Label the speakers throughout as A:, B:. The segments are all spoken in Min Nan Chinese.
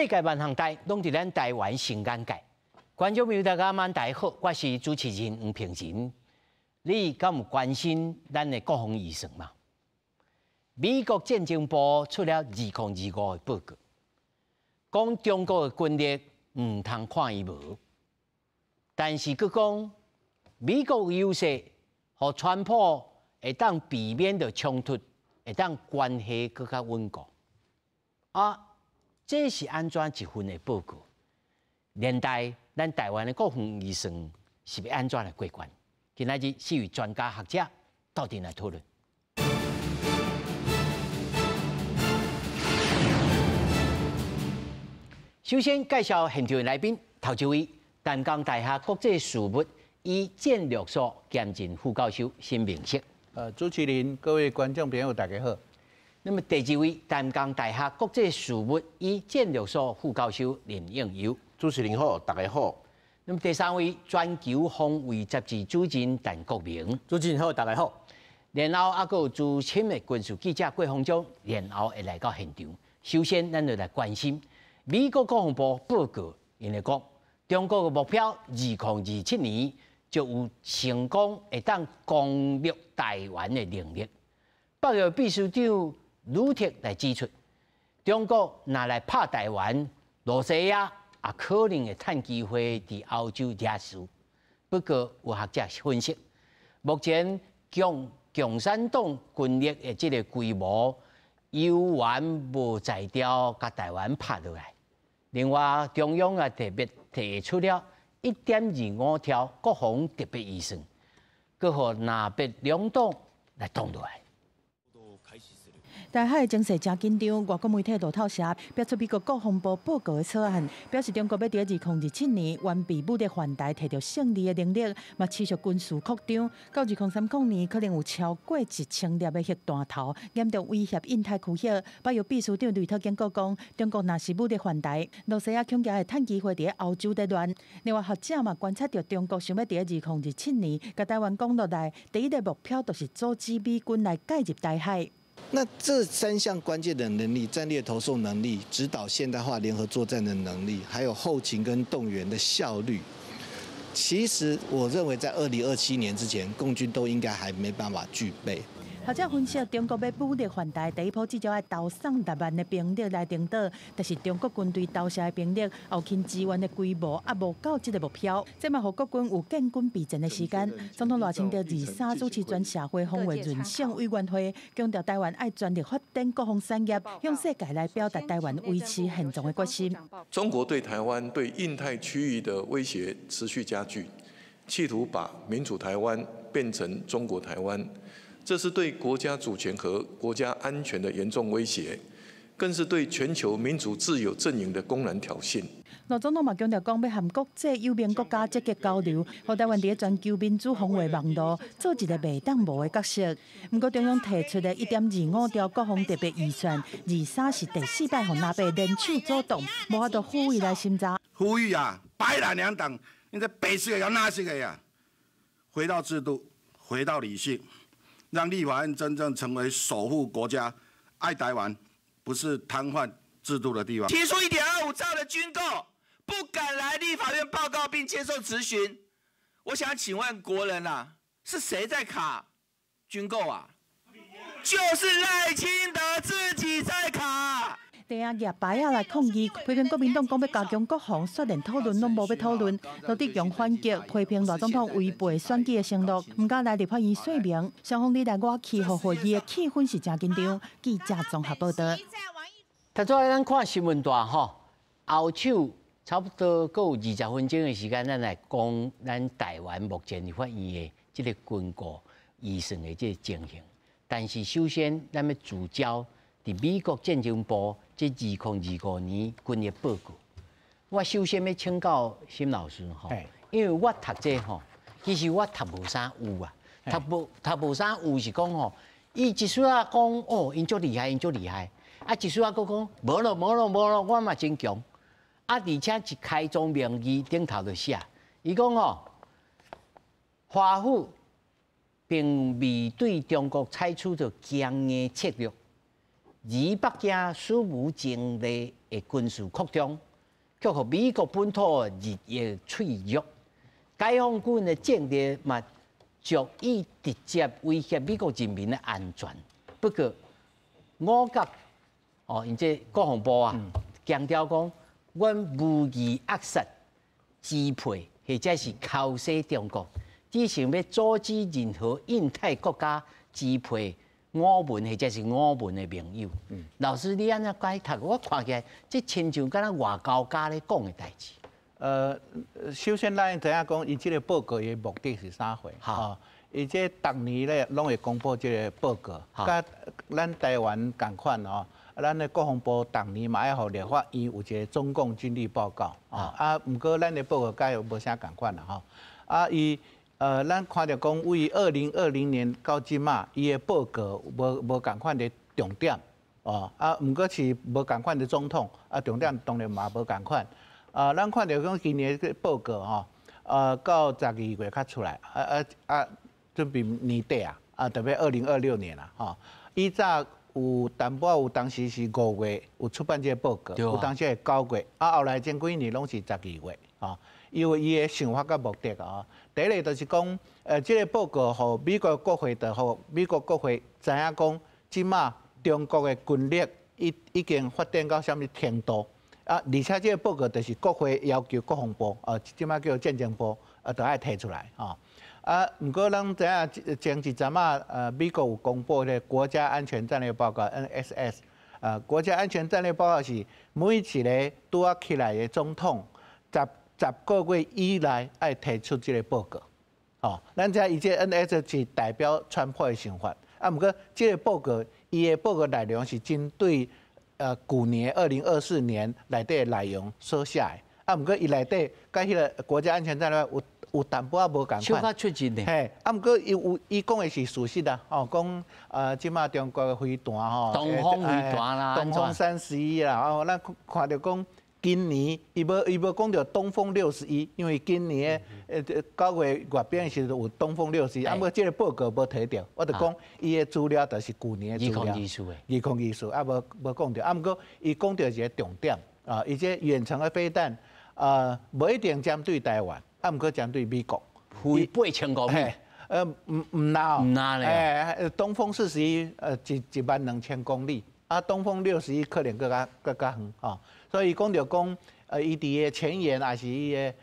A: 世界萬項代攏佇咱台灣新眼界。觀眾朋友大家晚大家好，我是主持人黃平仁。你敢有關心咱的國防預算嗎？美國戰爭部出了2025的報告，講中國的軍力毋通看伊無，但是閣講美國優勢，予川普會當避免著衝突，會當關係閣較穩固。啊，這是按怎一份的報告？連帶咱台灣的國防預算是欲按怎來過關？今仔日四位專家學者鬥陣來討論。首先介紹現場的來賓，頭一位，淡江大學國際事務與戰略所兼任副教授沈明室。
B: 主持人、各位觀眾朋友，大家好。
A: 那麼第二位，淡江大學國際事務與戰略所副教授林應友。
C: 主持人好，大家好。
A: 那麼第三位，全球防衛雜誌主持人陳國銘。
D: 主持人好，大家好。
A: 然後還閣有資深的軍事記者郭鴻章，然後會來到現場。首先，咱就來關心美國國防部報告，𪜶會講中國的目標，2027年就有成功會當攻略台灣的能力。北約秘書長呂特來指出，中國若來拍台灣，露西亞也可能會趁機會佇歐洲惹事。不過有學者分析，目前共產黨軍力的這個規模，猶原無才調共台灣拍落來。另外，中央也特別提出了1.25兆國防特別預算，閣予南北兩黨來擋落來。
E: 台海情勢誠緊張，外國媒體路透社標出美國國防部報告的草案，表示中國欲佇2027年完備武力犯台、摕著勝利的能力，嘛持續軍事擴張，到2030年可能有超過1000粒的核彈頭，嚴重威脅印太區域。北約秘書長呂特警告講，中國若是武力犯台，露西亞恐驚會趁機會佇歐洲咧亂。另外學者嘛觀察著中國想欲佇2027年共台灣攻落來，第一个目標就是阻止美軍來介入台海。
F: 那這三項關鍵的能力：戰略投送能力、指導現代化聯合作戰的能力，還有後勤跟動員的效率。其實，我認為在2027年之前，共軍都應該還沒辦法具備。
E: 學者分析，中國欲武力犯台，第一波至少愛投送6萬的兵力來登島，但是中國軍隊投射的兵力後勤支援的規模猶無到這个目標，這嘛予國軍有建軍備戰的時間。總統賴清德23主持全社會防衛韌性委員會，強調台灣愛全力發展國防產業，向世界來表達台灣維持現狀的決心。
G: 中國對台灣、對印太區域的威脅持續加劇，企圖把民主台灣變成中國台灣。這是對國家主權和國家安全的嚴重威脅，更是對全球民主自由陣營的公然挑釁。
E: 賴總統嘛強調講，欲和國際友盟國家積極交流，予台灣佇全球民主防衛網路做一个袂當無的角色。毋過中央提出的1.25兆國防特別預算，23是第四擺予藍白聯手阻擋，無法度呼籲來審查。
H: 呼籲啊，白藍兩黨，你這白色的要藍色的呀，回到制度，回到理性。讓立法院真正成為守護國家、愛台灣，不是癱瘓制度的地方。
I: 提出1.25兆的軍購，不敢來立法院報告並接受質詢。我想請問國人啊，是誰在卡軍購啊？就是賴清德自己在卡。
E: 地啊，攑牌仔來抗議，批評國民黨講欲加強國防，卻連討論攏無欲討論。羅致強反擊，批評賴總統違背選舉的承諾，毋敢來立法院說明。雙方你來我去，予會議的氣氛是誠緊張。記者綜合報導。
A: 頭拄仔咱看新聞段吼，後手差不多閣有20分鐘的時間，咱來講咱台灣目前立法院的這个軍購預算的這个情形。但是首先，咱欲聚焦佇美國戰爭部這2025年軍力報告。我首先欲請教沈老師吼，因為我讀這吼，其實我讀無啥有啊，讀無啥有是講吼，伊一絲仔講哦，𪜶足厲害，𪜶足厲害，啊一絲仔閣講無咯無咯無咯，我嘛真強。啊，而且一開宗明義頂頭就寫，伊講吼，華府並未對中國採取著強硬策略，而北京史無前例的軍事擴張，卻予美國本土日益脆弱。解放軍的戰力嘛，足以直接威脅美國人民的安全。不過，五角哦，𪜶這國防部啊，強調講，阮無意扼殺、支配或者是剾洗中國，只想欲阻止任何印太國家支配我們或者是我們的盟友。老師，你按怎解讀？我看起來這親像敢若外交家咧講的代誌。
B: 首先咱知影講，伊這個報告的目的是啥貨？吼，伊這逐年咧攏會公布這個報告，佮咱台灣仝款吼。咱的國防部逐年嘛愛予立法院有一個中共軍力報告，啊，毋過咱的報告佮伊無啥仝款啦吼。啊，伊咱看著講，為2020年到這馬，伊的報告無仝款的重點，哦，啊，毋過是無仝款的總統，啊，重點當然嘛無仝款。啊，咱看著講今年的報告吼，到12月才出來，啊啊啊，準備年底啊，啊，特別2026年啦，吼，以早有淡薄有當時是5月有出版這個報告，有當時係9月，啊，後來前幾年攏是十二月，吼，因為伊的想法佮目的啊，第一個就是講，這個報告予美國國會，就予美國國會知影講，這馬中國的軍力已經發展到啥物程度。啊，而且這個報告就是國會要求國防部，啊，這馬叫戰爭部，啊，都愛提出來，吼。啊，毋過咱知影前一陣仔，美國有公布彼個國家安全戰略報告（NSS）。國家安全戰略報告是每一個拄仔起來的總統，10個月以內愛提出這個報告。哦，咱知影伊這 NSS 是代表川普的想法。啊，毋過這個報告，伊的報告內容是針對舊年2024年內底的內容所寫的。啊，毋過伊內底佮彼個國家安全戰略有淡薄仔無仝款。
A: 小可出入呢。
B: 嘿，啊，毋過伊有伊講的是事實啊，吼，講這馬中國的飛彈吼，
A: 東風飛彈啦，
B: 東風31啦，哦，咱看著講今年伊無講著東風六十一，因為今年9月閱兵的時陣有東風六十一，啊，毋過這個報告無提著，我就講伊的資料就是舊年的資料。
A: 2024的。
B: 2024啊，無講著，啊，毋過伊講著一個重點啊，伊這遠程的飛彈啊，無一定針對台灣，啊，毋過針對美國。
A: 飛8000公里。
B: 毋若
A: 毋若咧。
B: 東風四十一，1萬2000公里，啊，東風六十一可能閣較遠吼，所以講著講，伊佇个前言抑是伊的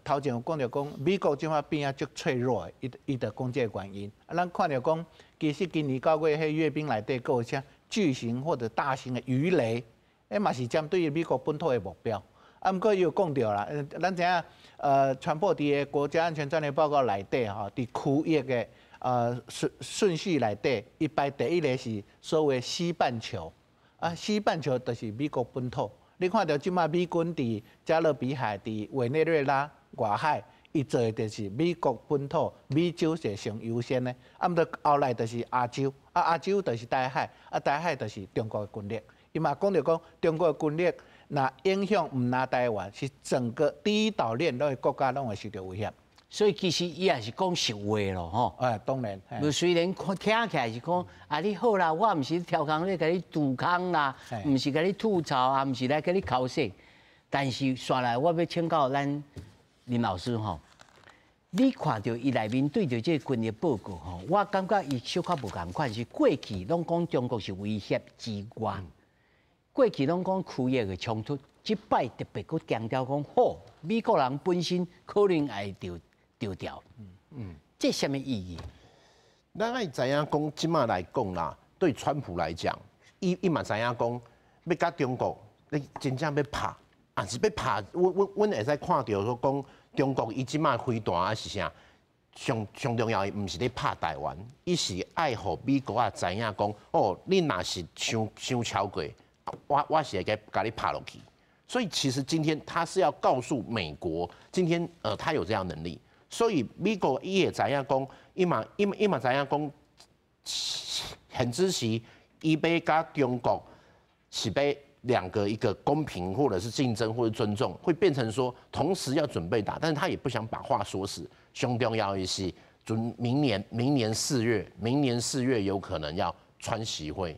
B: 頭前有講著講，美國這馬變啊足脆弱的，伊就講這個原因。啊，咱看著講，其實今年9月彼閱兵內底，閣有啥巨型或者大型的魚雷，彼嘛是針對美國本土的目標。啊，毋過伊有講著啦，咱知影，川普佇个國家安全戰略報告內底吼，佇區域的順序內底，伊排第一个是所謂西半球，啊，西半球就是美國本土。你看著這馬美軍佇加勒比海、佇委內瑞拉外海，伊做的就是美國本土，美洲是上優先的。啊，毋過後來就是亞洲，啊，亞洲就是台海，啊，台海就是中國的軍力。伊嘛講著講中國的軍力，若影響毋若台灣，是整個第一島鏈攏國家攏會受著威脅。
A: 所以其實伊也是講實話咯，吼。
B: 哎，當然。
A: 無雖然看聽起來是講，啊你好啦，我毋是刁工咧共你杜空啦，毋是共你吐槽啊，毋是來共你剾洗。但是紲來我欲請教咱林老師吼，你看著伊內面對著這個軍力報告吼，我感覺伊小可無仝款，是過去攏講中國是威脅之外，過去攏講區域的衝突，這擺特別閣強調講，吼，美國人本身可能會著著，這啥物意義？
C: 咱愛知影講，這馬來講啦，對川普來講，伊嘛知影講，欲佮中國，你真正欲拍，抑是欲拍，阮會使看著說講，中國伊這馬飛彈啊是啥？上上重要的毋是咧拍台灣，伊是愛予美國啊知影講，哦，你若是傷傷超過，我是會共你拍落去。所以其實今天他是要告訴美國，今天他有這樣能力。所以美國伊會知影講，伊嘛知影講，很支持伊欲佮中國是欲兩個一個公平或者是競爭或者尊重，會變成說同時要準備打，但是他也不想把話說死。上重要的是，準明年四月，明年四月有可能要川習會，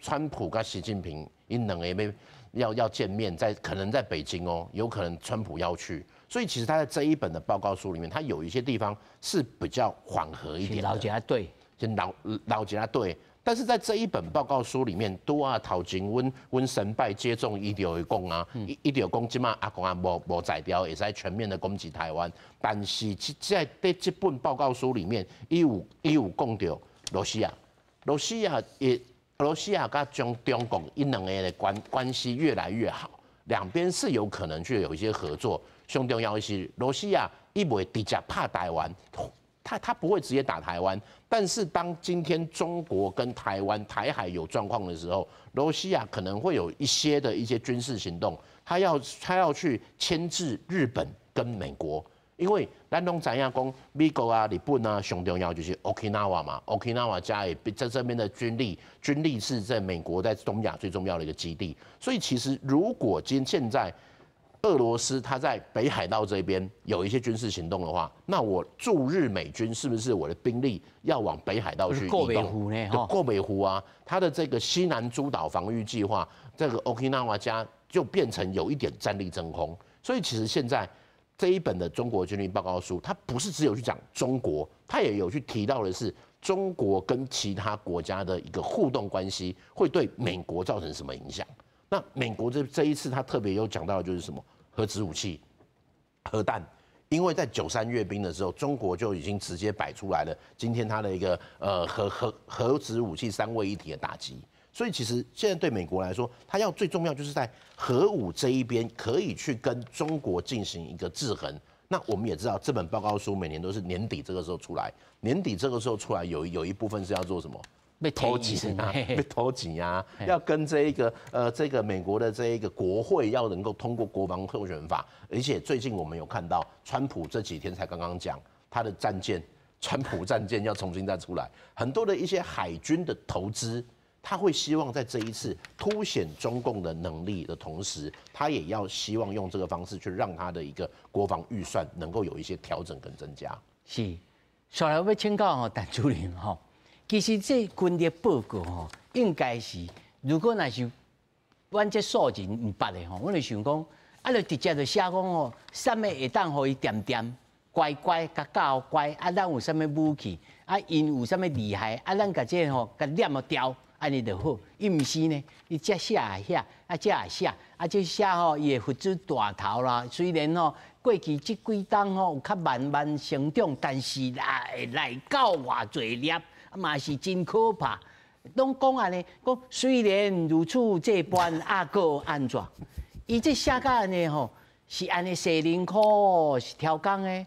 C: 川普佮習近平𪜶兩個欲要見面，在可能在北京哦，有可能川普要去，所以其實他在這一本的報告書裡面，他有一些地方是比較緩和一點的。
A: 老家對，
C: 先老老家對。但是在這一本報告書裡面，拄仔頭前阮阮神拜接種伊就會講啊，伊伊就講這馬阿公啊無無在調，會使全面的攻擊台灣。但是這在這本報告書裡面，伊有講著羅西亞，羅西亞也羅西亞佮中國𪜶兩個的關係越來越好，兩邊是有可能去有一些合作。上重要的是羅西亞伊袂直接拍台灣。他不會直接打台灣，但是當今天中國跟台灣台海有狀況的時候，羅西亞可能會有一些的一些軍事行動，他要去牽制日本跟美國，因為咱攏知影講美國啊、日本啊，上重要就是 Okinawa 嘛，Okinawa 加在這邊的軍力，軍力是在美國在東亞最重要的一個基地，所以其實如果今現在俄羅斯他在北海道這邊有一些軍事行動的話，那我駐日美軍是不是我的兵力要往北海道去移動？
A: 對，
C: 過北湖啊，他的這個西南諸島防禦計劃，這個 Okinawa 加就變成有一點戰力真空。所以其實現在這一本的中國軍力報告書，它不是只有去講中國，它也有去提到的是中國跟其他國家的一個互動關係，會對美國造成什麼影響？那美國這一次，他特別有講到的就是什麼核子武器、核彈，因為在93閱兵的時候，中國就已經直接擺出來了，今天他的一個核子武器三位一體的打擊。所以其實現在對美國來說，他要最重要就是在核武這一邊可以去跟中國進行一個制衡。那我們也知道，這本報告書每年都是年底這個時候出來，年底這個時候出來有一部分是要做什麼？
A: 欲
C: 討錢啊，欲討錢啊，要跟這一個這個美國的這一個國會要能夠通過國防授權法，而且最近我們有看到，川普這幾天才剛剛講他的戰艦，川普戰艦要重新再出來，很多的一些海軍的投資，他會希望在這一次凸顯中共的能力的同時，他也要希望用這個方式去讓他的一個國防預算能夠有一些調整跟增加。
A: 是，所以我欲請教吼，陳主任吼。其實這軍力報告吼，應該是如果若是阮這素人毋捌的吼，阮就想講，啊，就直接就寫講吼，啥物會當予伊恬恬乖乖共教乖，啊，咱有啥物武器，啊，𪜶有啥物厲害，啊，咱共這吼共念掉，按呢就好。伊毋是呢，伊這寫遐，啊，這也寫，啊，這寫吼，伊的鬍子大頭啦，雖然吼過去這幾冬吼有較慢慢成長，但是啦會來到偌濟粒。嘛是真可怕，攏講按呢，講雖然如此這般，啊，閣按怎？伊這寫甲按呢吼，是按呢洗身軀，是刁工的，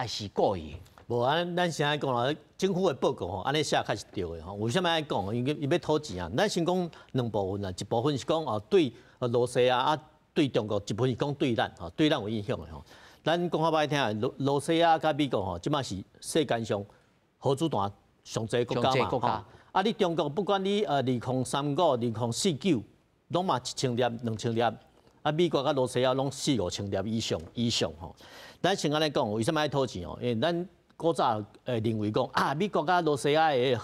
A: 抑是故意？
D: 無啊，咱先來講啦，政府的報告吼，按呢寫較是對的吼。為啥物按呢講？因為伊欲討錢啊。咱先講兩部分啊，一部分是講哦對羅西亞啊，對中國；一部分是講對咱吼，對咱有影響的吼。咱講較歹聽，羅西亞佮美國吼，這馬是世間上核子彈上濟國家嘛，啊！你中國不管你2035、2049，攏嘛1000粒、2000粒，啊！美國佮羅西亞攏四五千粒以上以上吼。咱先按呢講，為啥物愛討錢哦？因為咱古早會認為講啊，美國佮羅西亞的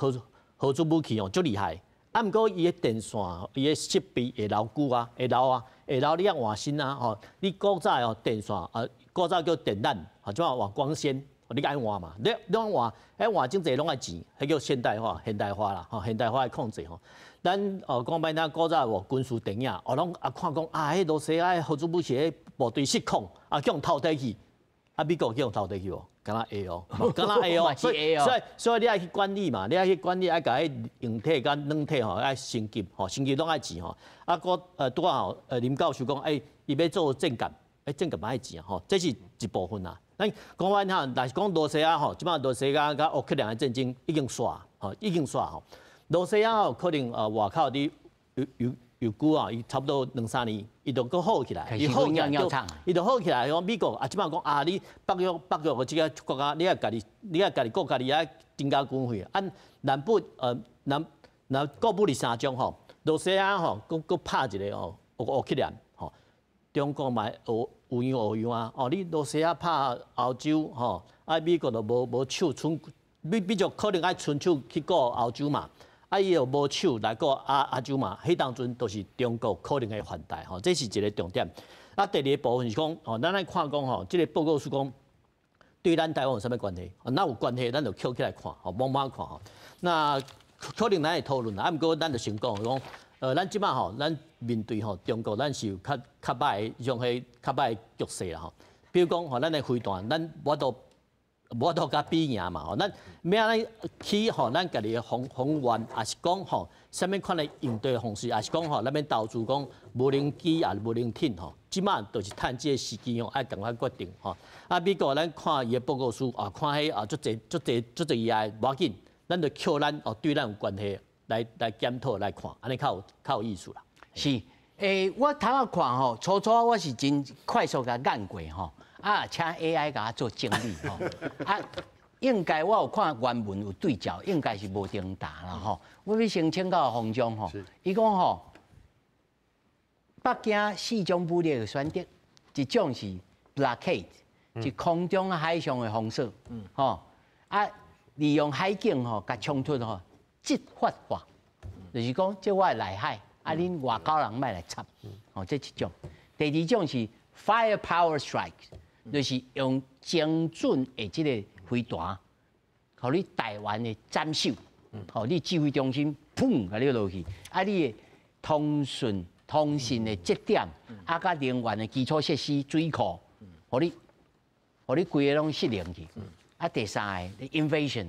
D: 核子武器哦，足厲害。啊，毋過伊的電線、伊的設備會老舊啊，會老啊，會老你愛換新啊吼。你古早哦電線啊，古早叫電纜，吼，這馬換光纖。你愛換嘛？你攏換，彼換真濟攏愛錢，彼叫現代化、現代化啦，吼，現代化的控制吼。咱哦講歹聽，古早有軍事電影，哦攏啊看講啊，彼羅西亞核子武器，彼部隊失控，啊去予偷提去，啊美國去予偷提去無？敢若會哦，敢若會哦，所以你愛去管理嘛，你愛去管理，愛共彼硬體佮軟體吼愛升級，吼升級攏愛錢吼。啊，閣拄仔吼，林教授講，欸，伊欲做戰艦，欸，戰艦嘛愛錢吼，這是一部分啊。咱講完哈，若是講羅西亞吼，這擺羅西亞佮烏克蘭的戰爭已經煞，吼已經煞吼。羅西亞吼可能外口佇有有有久啊，伊差不多兩三年，伊就閣好起來，伊好起來就，伊就好起來。講美國啊，這擺講啊，你北約的這个國家，你愛家己顧家己愛增加軍費。啊，南部南南各部二三種吼，羅西亞吼，閣閣拍一个吼烏克蘭吼，中國嘛有有樣學樣啊！哦，你羅西亞拍歐洲吼，啊美國就無無手伸，美國可能愛伸手去顧歐洲嘛。啊，伊又無手來過亞洲嘛，彼當陣都是中國可能會犯台吼，這是一個重點。啊，第二個部分是講，吼，咱來看講吼，這個報告書講對咱台灣有啥物關係？若有關係，咱就抾起來看，吼，慢慢看吼。那可能咱會討論，啊，毋過咱就先講講，咱這擺吼，咱面對吼中國，咱是有較較歹的種彼較歹的局勢啦吼。比如講吼，咱的飛彈，咱無法度共比贏嘛吼，咱欲按怎去吼，咱家己的防範，抑是講吼，啥物款的應對方式，抑是講吼，咱欲投資講無人機抑是無人艇吼，這擺就是趁這個時機吼，愛趕快決定吼。啊，美國咱看伊的報告書啊，看彼啊足濟足濟足濟頁的無要緊，咱就抾咱哦對咱有關係來檢討來看，按呢較有意思啦。
A: 是，我頭仔看吼，初初我是真快速共按過吼。啊，請 AI 共我做整理吼。啊，應該我有看原文有對照，應該是無重沓啦吼。我欲先請教方丈吼，伊講吼，北京四種武力的選擇，一種是 blockade，是空中海上的封鎖，吼啊，利用海警吼，共衝突吼激發化，就是講這我的內海，啊，恁外口人莫來插，吼，這一種。第二種是 fire power strike。就是用精準的這個飛彈，予你台灣的斬首，予你指揮中心砰，共你落去，啊，你的通訊的節點，啊，佮能源的基礎設施、水庫，予你規个攏失靈去。啊，第三个 invasion，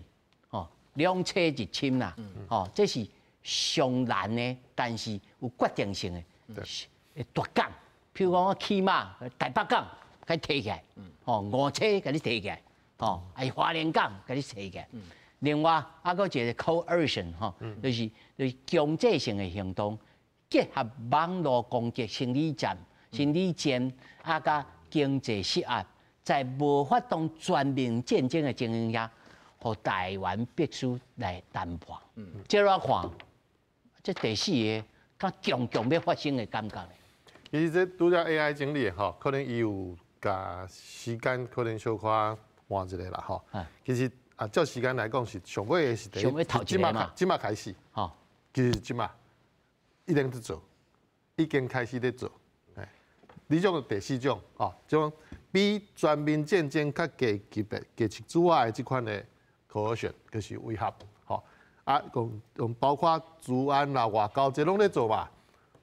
A: 吼，兩車入侵啦，吼，這是上難的，但是有決定性的，奪港，譬如講我起碼台北港。共你提起來，吼，五車共你提起來，吼，啊，花蓮港共你提起來。另外，啊，閣一個 coercion，吼，就是強制性的行動，結合網路攻擊、心理戰，啊，佮經濟施壓，在無發動全面戰爭的情形下，予台灣必須來談判。這我看，這第四個，較強強欲發生的感覺。
J: 其實這拄才 AI 整理吼，可能伊有共時間可能小可換一下啦吼。其實啊，照時間來講是上尾的是第一，這擺這擺開始，其實這擺已經佇做，已經開始咧做。你這種第四種哦，這種比全面戰爭較低級別、低級主要的這款的 coercion，就是威脅，吼啊，講用包括治安啦、外交這攏咧做嘛。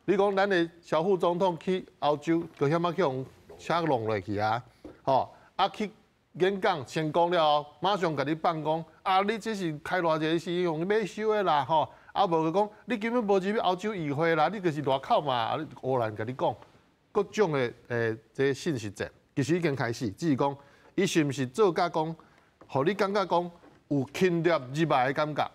J: 你講咱的小副總統去歐洲，閣遐仔去予車弄落去啊，吼啊去演講成功了後，馬上共你放講啊，你這是開偌濟是用買收的啦，吼啊無就講你根本無入去歐洲議會啦，你就是外口嘛，啊你烏蘭共你講各種的這信息戰，其實已經開始，只是講伊是毋是做甲講，予你感覺講有侵略入來的感覺。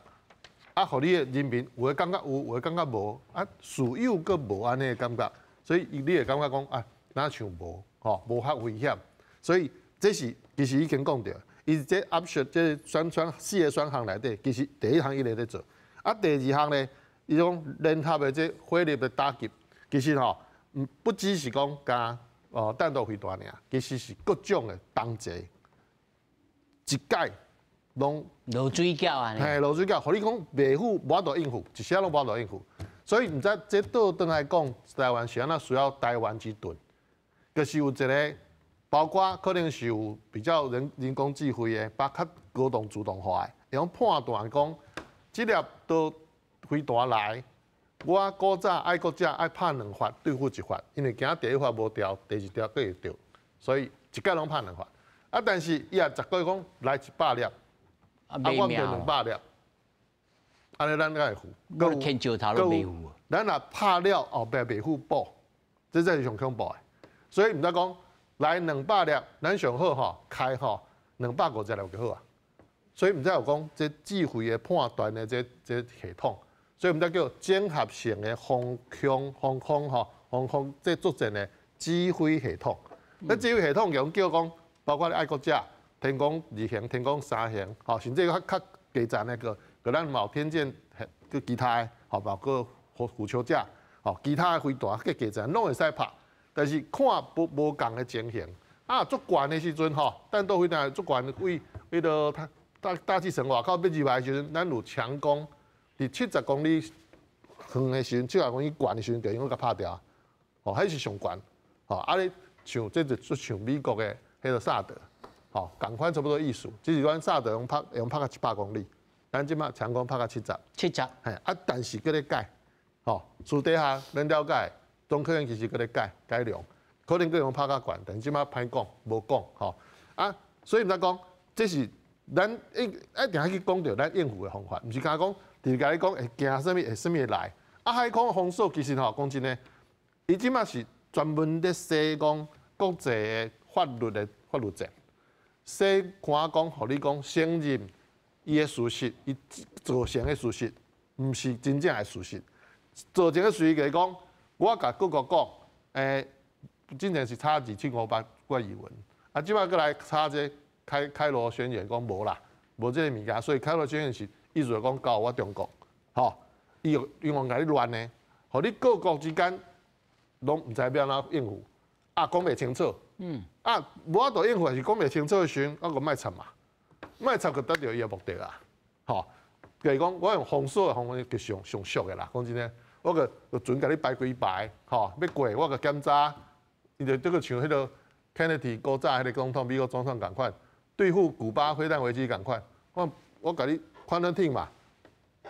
J: 啊，予你的人民有的感覺有，有的感覺無，啊，似有閣無按呢的感覺，所以你會感覺講啊，若像無，吼，無較危險，所以這是其實已經講著，伊這 option 這選四個選項內底，其實第一項伊咧咧做，啊，第二項呢，伊講聯合的這火力的打擊，其實吼，不只是講共哦彈道飛彈爾，其實是各種的同齊，一擺攏
A: 落水餃啊！
J: 嘿，落水餃，予你講袂赴無法度應付，一時攏無法度應付。所以毋知這倒轉來講，台灣是按怎需要台灣之盾，就是有一個包括可能是有比較人工智慧的，包括較高動自動化的，會用判斷講，這粒刀飛彈來，我古早愛國者愛拍兩發對付一發，因為驚第一發無著，第二條閣會著，所以一擺攏拍兩發。啊，但是伊也絕對講來100粒。啊，我毋著200粒，按呢咱敢會赴？
A: 閣牽石頭都袂赴。
J: 咱若拍了後壁袂赴補，這才是上恐怖的。所以毋知講來200粒，咱上好吼開吼250粒就好啊。所以毋知有講這智慧的判斷的這系統，所以毋知叫整合性的防空吼防空這作戰的指揮系統。那指揮系統用叫講，包括愛國者。天弓二型、天弓三型，吼，甚至較較低層那個，閣咱嘛有天劍，閣其他的，吼，包括虎丘架，吼，其他的飛彈較低層攏會使拍，但是看無仝的情形，啊，足懸的時陣吼，彈道飛彈足懸，為彼個大氣層外口欲入來的時陣，咱有強攻伫七十公里遠的時陣，70公里懸的時陣，就用共拍掉。哦，彼是上懸。吼，啊你像這就就像美國的彼个薩德，吼，仝款差不多意思，只是阮薩德用拍用拍到100公里，咱這馬長弓拍到七十。
A: 七十。
J: 嘿，啊，但是閣咧改，吼，私底下咱了解，中科院其實閣咧改改良，可能閣用拍較懸，但是這馬歹講，無講，吼，啊，所以毋知講，這是咱一一定愛去講著咱應付的方法，毋是干焦講，直共你講會驚啥物，會啥物會來。啊，海空封鎖其實吼，講真的，伊這馬是專門咧寫講國際的法律的法律戰，寫看講，予你講承認伊的事實，伊造成的事實，毋是真正的事實。造成的事實就是講，我共各國講，之前是差2758決議文，啊，這馬閣來差這開羅宣言，講無啦，無這個物件，所以開羅宣言是意思就講交我中國，吼，伊永遠共你亂的，予你各國之間攏毋知欲按怎應付，啊，講袂清楚，啊，無法度應付，還是講袂清楚的時陣，啊，閣莫插嘛，莫插就達著伊的目的啊，吼，就是講我用封鎖的方法就上上俗的啦，講真的，我閣船共你排幾排，吼，欲過我閣檢查，伊就這個像彼個 Kennedy 古早彼個總統，美國總統仝款，對付古巴飛彈危機仝款，我共你 quarantine 嘛，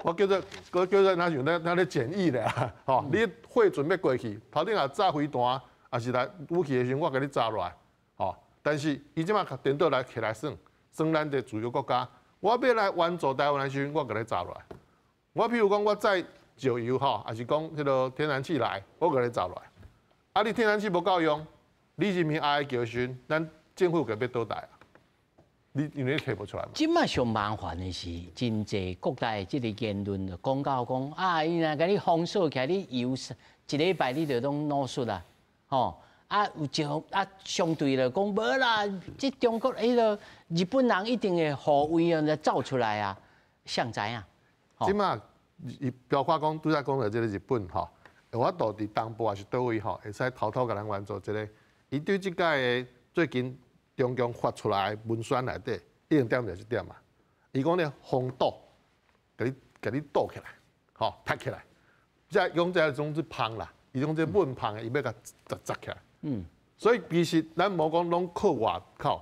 J: 我叫做我叫做若像咧咧檢疫咧，吼，你貨船欲過去，頭頂若炸飛彈，抑是來武器的時陣，我共你炸落來，吼。但是伊這馬顛倒來起來算，算咱的自由國家，我欲來援助台灣的時陣，我共你炸落來。我譬如講，我載石油吼，抑是講彼个天然氣來，我共你炸落來。啊，你天然氣無夠用，你人民愛橋時陣，咱政府就欲倒台啊。你因為你提無出來嘛。
A: 這馬上麻煩的是，真濟國內這個言論就講到講啊，伊若共你封鎖起來，你油一禮拜你就攏腦出啦，吼啊有一種啊相對來講無啦，這中國彼个日本人一定會護衛啊，來走出來啊，誰知影？
J: 這馬伊包括講拄才講著這个日本吼，有法度佇東部抑是佗位吼，會使偷偷共咱援助這个。伊對這擺的最近中共發出來的文宣內底，已經點著這點嘛。伊講咧封堵，共你堵起來，吼，踢起來。這講這種是芳啦，伊講這糞芳的，伊欲共砸砸起來。所以其實咱無講攏靠外口，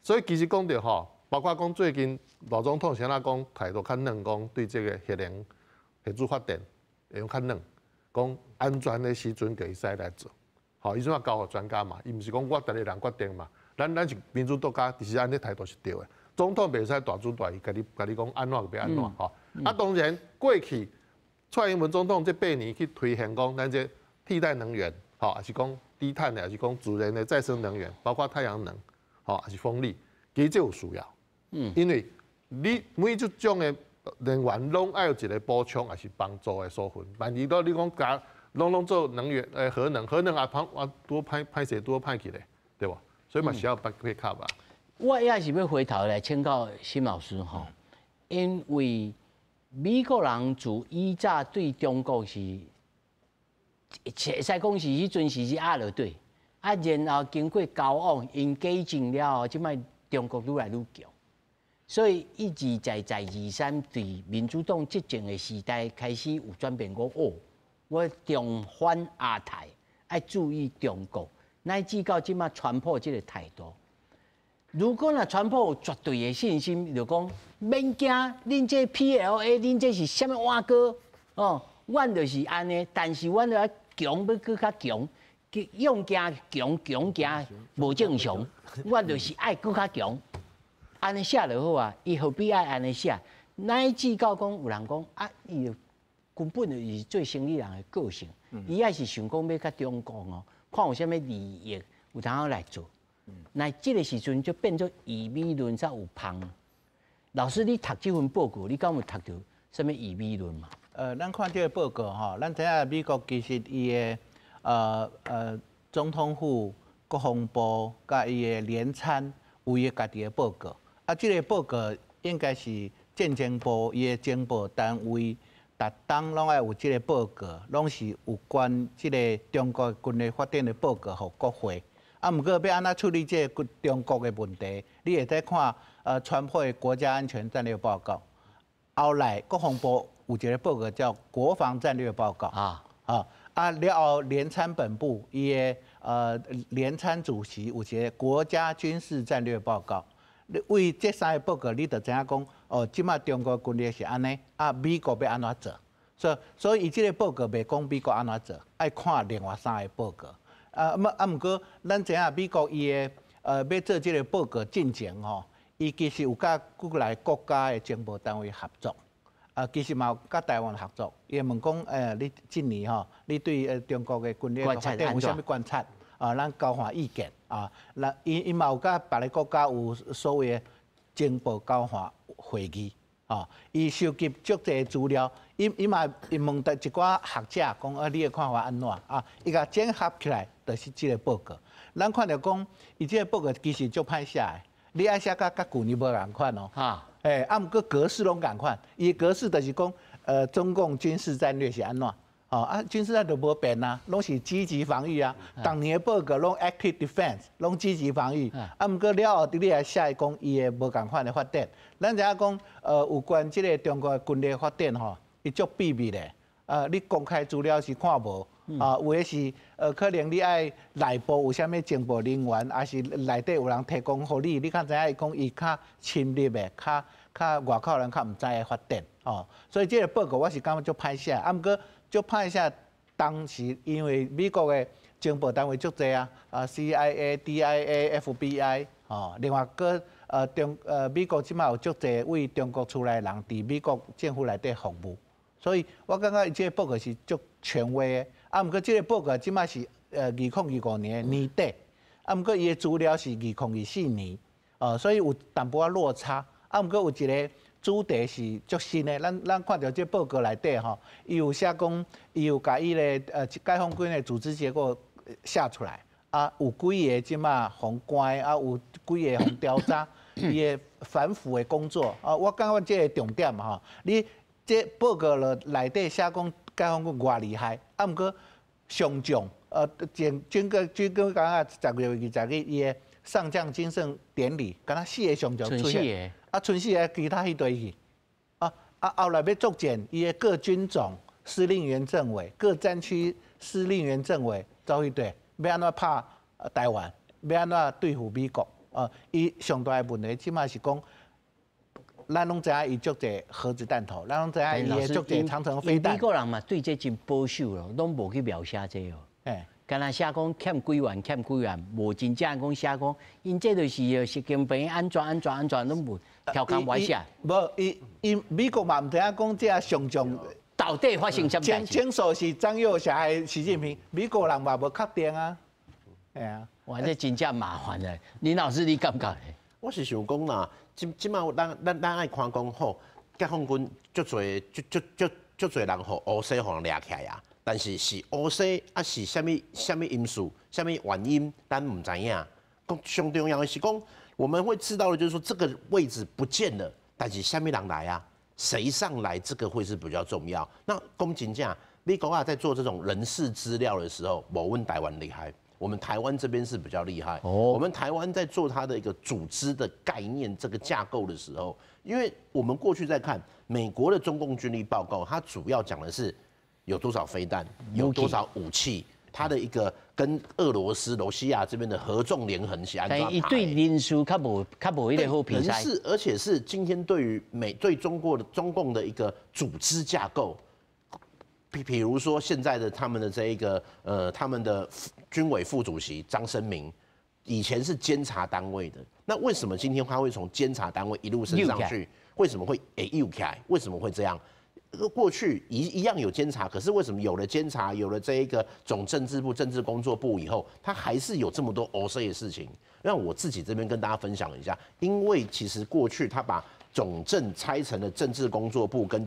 J: 所以其實講著吼，包括講最近賴總統是按怎講態度較軟，講對這个核能、核子發電會用較軟，講安全的時陣就會使來做。吼，伊這馬交予專家嘛，伊毋是講我逐个人決定嘛。咱是民主國家，其實按呢態度是對的。總統袂使大主大意，共你講按怎就欲按怎吼。啊，當然過去蔡英文總統這8年去推行講，咱這替代能源，吼，抑是講低碳的，抑是講自然的再生能源，包括太陽能，吼，抑是風力，其實這有需要。因為你每一種的能源攏愛有一個補充，抑是幫助的所分。萬一你講共攏做能源，核能，核能也歹啊，拄歹歹勢，拄歹去咧，對無？所以嘛是要配合啊。
A: 我也是欲回頭來請教沈老師吼，因為美國人自以早對中國是，會使講是彼陣時是壓落底，啊，然後經過交往，𪜶改進了後，這擺中國愈來愈強，所以一而再再而三對民主黨執政的時代開始有轉變，講哦，我重返亞太，愛注意中國，乃至到這擺川普這個態度。如果若川普有絕對的信心，就講免驚，恁這 PLA，恁這是啥物碗糕哦？阮就是按呢，但是阮著愛強，欲閣較強，勇驚強，強驚無正常，阮就是愛閣較強。按呢寫就好啊，伊何必愛按呢寫？乃至到講有人講啊，伊根本就是做生意人的個性，伊也是想講欲佮中國哦，看有啥物利益有通來做。那這个時陣就變做以美論才有芳。老師，你讀這份報告，你敢有讀著啥物以美論嘛？
B: 咱看這个報告吼，咱知影美國其實伊的總統府、國防部佮伊的聯參有伊家己的報告。啊，這个報告應該是戰情部伊的情報單位，逐冬攏愛有這个報告，攏是有關這个中國軍力發展的報告予國會。啊，毋過欲按怎處理這个中國的問題，你會使看川普的國家安全戰略報告。後來國防部有一个报告叫国防战略报告啊啊啊了后联参本部伊的联参主席有一个国家军事战略报告。你为这三个报告，你就知影讲哦，这马中国军力是按呢，啊，美国欲按怎做？所以伊这个报告袂讲美国按怎做，爱看另外三个报告。啊，啊，毋过咱知影美国伊的欲做这个报告进前吼，伊其实有佮国内国家的情报单位合作，啊，其实嘛有佮台湾合作。伊会问讲，你这年吼，你对中国的军力发展有啥物观察？啊，咱交换意见啊。那伊嘛有佮别个国家有所谓的情报交换会议，啊，伊收集足济资料，伊嘛伊问著一寡学者讲，啊，你的看法按怎？啊，伊共整合起来，就是这个报告。咱看著讲，伊这个报告其实足歹写的，你爱写佮旧年无仝款哦。啊，欸，啊，毋过格式拢仝款，伊格式就是讲，中共军事战略是按怎？哦啊，军事战略无变啊，拢是积极防御啊。逐年的报告拢 active defense，拢积极防御。啊，毋过了后，伫你来写讲伊的无仝款的发展。咱知影讲，有关这个中国的军力发展吼，伊足秘密的。你公开资料是看无。啊，有的是，可能你爱内部有啥物情报人员，抑是内底有人提供予你，你较知影伊讲伊较深入的，较外口人较毋知的发展。哦，所以这个报告我是感觉足歹写，啊，毋过足歹写，当时因为美国的情报单位足济啊，啊 CIA、DIA、FBI，哦，另外阁美国这马有足济为中国出来的人伫美国政府内底服务，所以我感觉伊这个报告是足权威的。啊，毋过这个报告这马是2025年年底，啊，毋过伊的资料是2024年，所以有淡薄仔落差。啊，毋过有一个主题是足新的，咱看著这报告内底吼，伊有写讲，伊有共伊的解放军的组织结构写出来，啊，有几个这马予关，啊，有几个予调查，伊的反腐的工作，啊，我感觉这个重点吼，你这报告了内底写讲解放军偌厉害，啊，毋过上将，前军官啊，10月20日，伊的上将晋升典礼，敢若四个上将出现，啊，賰四个其他彼佗去，啊啊，后来欲作战，伊的各军种司令员政委、各战区司令员政委走彼佗，欲按怎拍台湾，欲按怎对付美国？伊上大的问题，这马是讲，咱拢知影伊足济核子弹头，咱拢知影伊会足济长程飞弹。
A: 美国人嘛对这真保守咯，拢无去描写这哦。敢若写讲欠几万，欠几万，无真正讲写讲，𪜶这就是习近平按怎按怎按怎，拢无条工无写。
B: 无，伊美国嘛毋知影讲这上将
A: 到底发生啥物代志？
B: 清楚是张又侠还是习近平？美国人嘛无确定啊。嘿啊。
A: 哇，这真正麻烦咧。林老师，你感觉咧？
C: 我是想讲啦，这马咱爱看讲吼，解放军足济足足足足济人予乌西予人掠起来啊。但是是乌西啊，是啥物啥物因素、啥物原因，咱毋知影。讲上重要的是讲，我们会知道的，就是说这个位置不见了，但是啥物人来啊？谁上来，这个会是比较重要。那讲真正，美国啊在做这种人事资料的时候，无阮台湾厉害。我们台湾这边是比较厉害。我们台湾在做它的一个组织的概念、这个架构的时候，因为我们过去在看美国的中共军力报告，它主要讲的是有多少飞弹，有多少武器，它的一个跟俄罗斯、罗西亚这边的合纵连横是按怎
A: 但伊对人事较无彼个好评
C: 人事，而且是今天对于对中国的中共的一个组织架构。比如说现在的他们的这一个他们的军委副主席张升民，以前是监察单位的，那为什么今天他会从监察单位一路升上去？为什么会又起来？为什么会这样？过去一样有监察，可是为什么有了监察，有了这一个总政治部、政治工作部以后，他还是有这么多乌西的事情？让我自己这边跟大家分享一下，因为其实过去他把总政拆成了政治工作部跟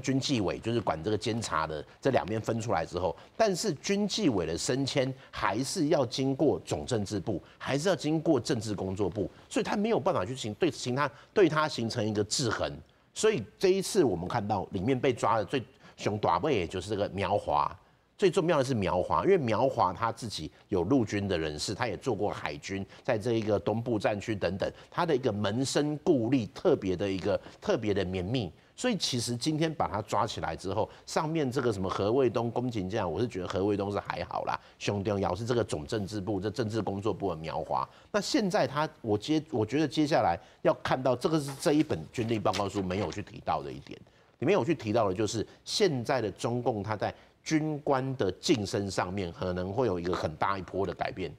C: 军纪委，就是管这个监察的这两边分出来之后，但是军纪委的升迁还是要经过总政治部，还是要经过政治工作部，所以他没有办法去形对形他对他形成一个制衡。所以这一次我们看到里面被抓的最凶大尾，也就是这个苗华，最重要的是苗华，因为苗华他自己有陆军的人士，他也做过海军，在这一个东部战区等等，他的一个门生故吏特别的一个特别的绵密。所以其实今天把他抓起来之后，上面这个什么何卫东、宫颈这样，我是觉得何卫东是还好啦，上重要是这个总政治部这政治工作部的苗华。那现在他，我觉得接下来要看到这个是这一本军力报告书没有去提到的一点，里面有去提到的就是现在的中共他在军官的晋升上面可能会有一个很大一波的改变，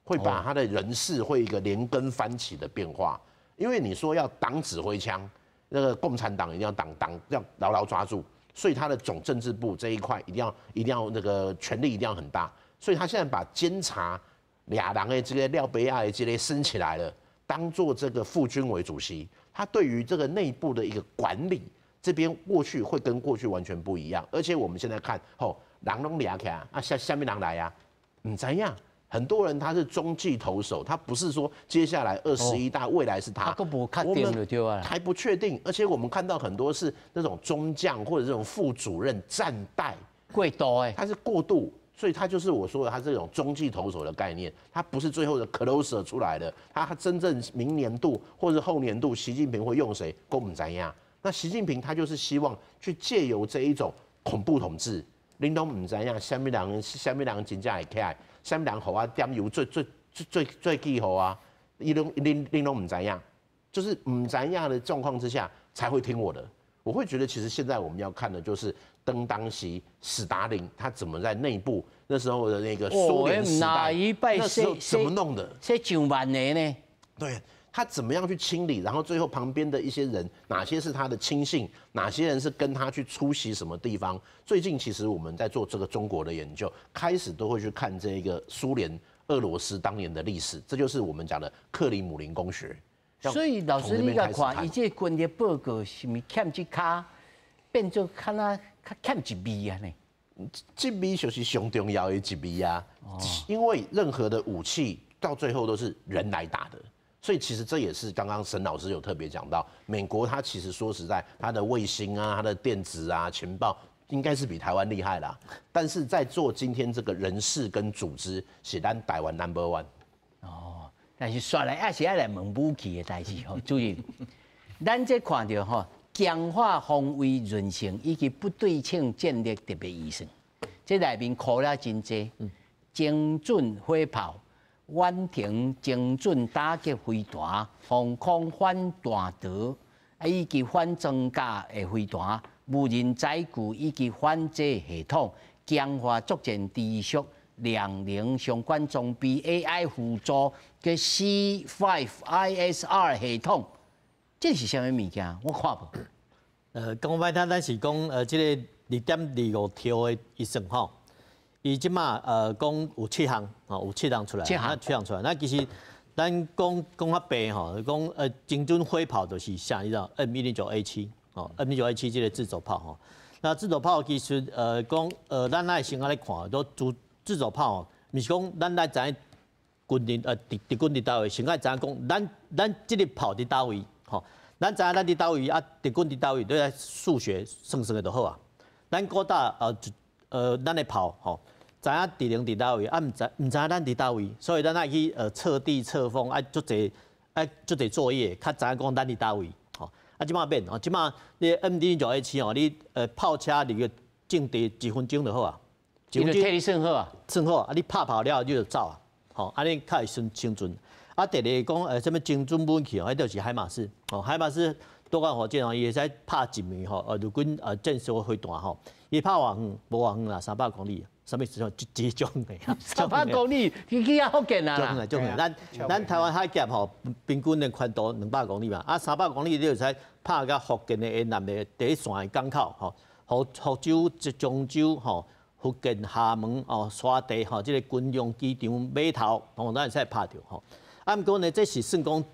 C: 会把他的人事会一个连根翻起的变化。因为你说要挡指挥枪，那个共产党一定要党要牢牢抓住，所以他的总政治部这一块一定要那个权力一定要很大。所以他现在把监察俩人的这个廖北亚的这个升起来了，当做这个副军委主席，他对于这个内部的一个管理。这边过去会跟过去完全不一样，而且我们现在看，吼，人拢掠起来啊，啥物人来啊？毋知影，很多人他是中继投手，他不是说接下来21大未来是他，
A: 都不确定了对啊，
C: 还不确定。而且我们看到很多是那种中将或者这种副主任暂代
A: 过渡的，
C: 他是过渡，所以他就是我说的，他这种中继投手的概念，他不是最后的 closer 出来的，他真正明年度或者后年度，习近平会用谁，阁毋知影。那习近平他就是希望去借由这一种恐怖统治，恁拢毋知影，啥物人，啥物人真正会起来，啥物人予我点油最最最最最记号啊，伊拢恁拢毋知影，就是毋知影的状况之下才会听我的。我会觉得其实现在我们要看的就是登当时史达林他怎么在内部那时候的那个苏联时代，那时候怎么弄的？
A: 这上万个呢？
C: 对。他怎么样去清理？然后最后旁边的一些人，哪些是他的亲信？哪些人是跟他去出席什么地方？最近其实我们在做这个中国的研究，开始都会去看这个苏联、俄罗斯当年的历史，这就是我们讲的克里姆林宫学。
A: 所以老师你共看，伊这个军力报告是毋是欠一跤，变做较若较欠一味啊呢？
C: 这味就是上重要的一味啊！因为任何的武器到最后都是人来打的。所以其实这也是刚刚沈老师有特别讲到，美国它其实说实在，它的卫星啊、它的电子啊、情报应该是比台湾厉害啦。但是在做今天这个人事跟组织，是咱台湾 number one。
A: 哦，但是煞来也是爱来问武器的代志吼，注意，咱这看著吼，强化防卫韧性以及不对称战略特别预算，这内面箍了真济，精准火炮。远程精准打击飞弹、防空反弹道，以及反装甲的飞弹、无人载具以及反制系统，强化作战持续量能相关装备 AI 辅助嘅 C5ISR 系统，这是啥物物件？我看无。
D: 讲歹听，咱是讲这个2.25兆的预算吼。伊这马讲有七项，吼有七项出来，
A: 七项
D: 七项出来。那其实咱讲讲较白吼，讲精准火炮就是啥？你知道 M109A7，吼 M109A7 这个自走炮吼。那自走炮其实讲咱爱先按呢看，都自走炮，毋是讲咱来知影军人敌军伫佗位，先爱知影讲咱这个炮伫佗位，吼，咱知影咱伫佗位啊，敌军伫佗位，都来数学算算的就好啊。咱古早咱的炮吼。知影敌人伫佗位，啊，毋知影咱伫佗位，所以咱爱去测地测风，爱足济爱足济作业，较知影讲咱伫佗位，吼。啊，这马免吼，这马你 M109A7吼，你炮车入去阵地一分钟就好啊，
A: 一分钟替你算好啊，
D: 算好啊，你拍炮了你就走啊，吼，按呢较会精精准。啊，第二个讲啥物精准武器哦，彼就是海马斯，哦，海马斯多管火箭哦，伊会使拍一枚吼，陆军战术飞弹吼，伊拍偌远？无偌远啦，300公里。啥物时候这种的？
A: 300公里，去去遐福建啊？
D: 足远足远。咱台湾海峡吼，平均的宽度200公里嘛，啊，三百公里你就使拍到福建的沿岸的第一线的港口吼，福州、漳州吼，福建厦门哦，沙地吼，这个军用机场码头，吼，咱会使拍著吼。啊，毋过呢，这是算讲，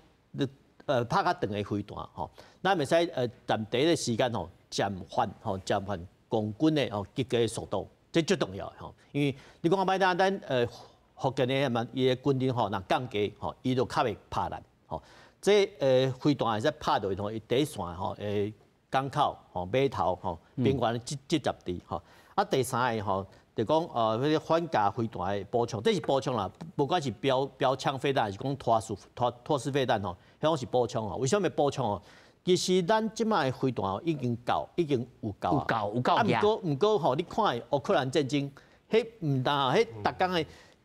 D: 拍较长的飞弹吼，咱袂使暂第一个时间吼，暂缓吼，暂缓共军的哦击击的速度。这最重要的吼，因为你讲歹听，咱福建的嘛，伊的军力吼，若降低吼，伊就较袂拍咱吼。这飞弹会使拍落去吼，伊第一线吼，港口吼、码头吼、边缘这这十地吼。啊，第三个吼，就講彼个反甲飛彈的補充，這是補充啦，不管是標槍飛彈，還是講托斯飛彈吼，彼種是補充哦。為啥物補充哦？其實咱這擺的飛彈已經夠，已經有夠
A: 有夠有夠。
D: 啊，毋過吼，你看烏克蘭戰爭，彼毋但彼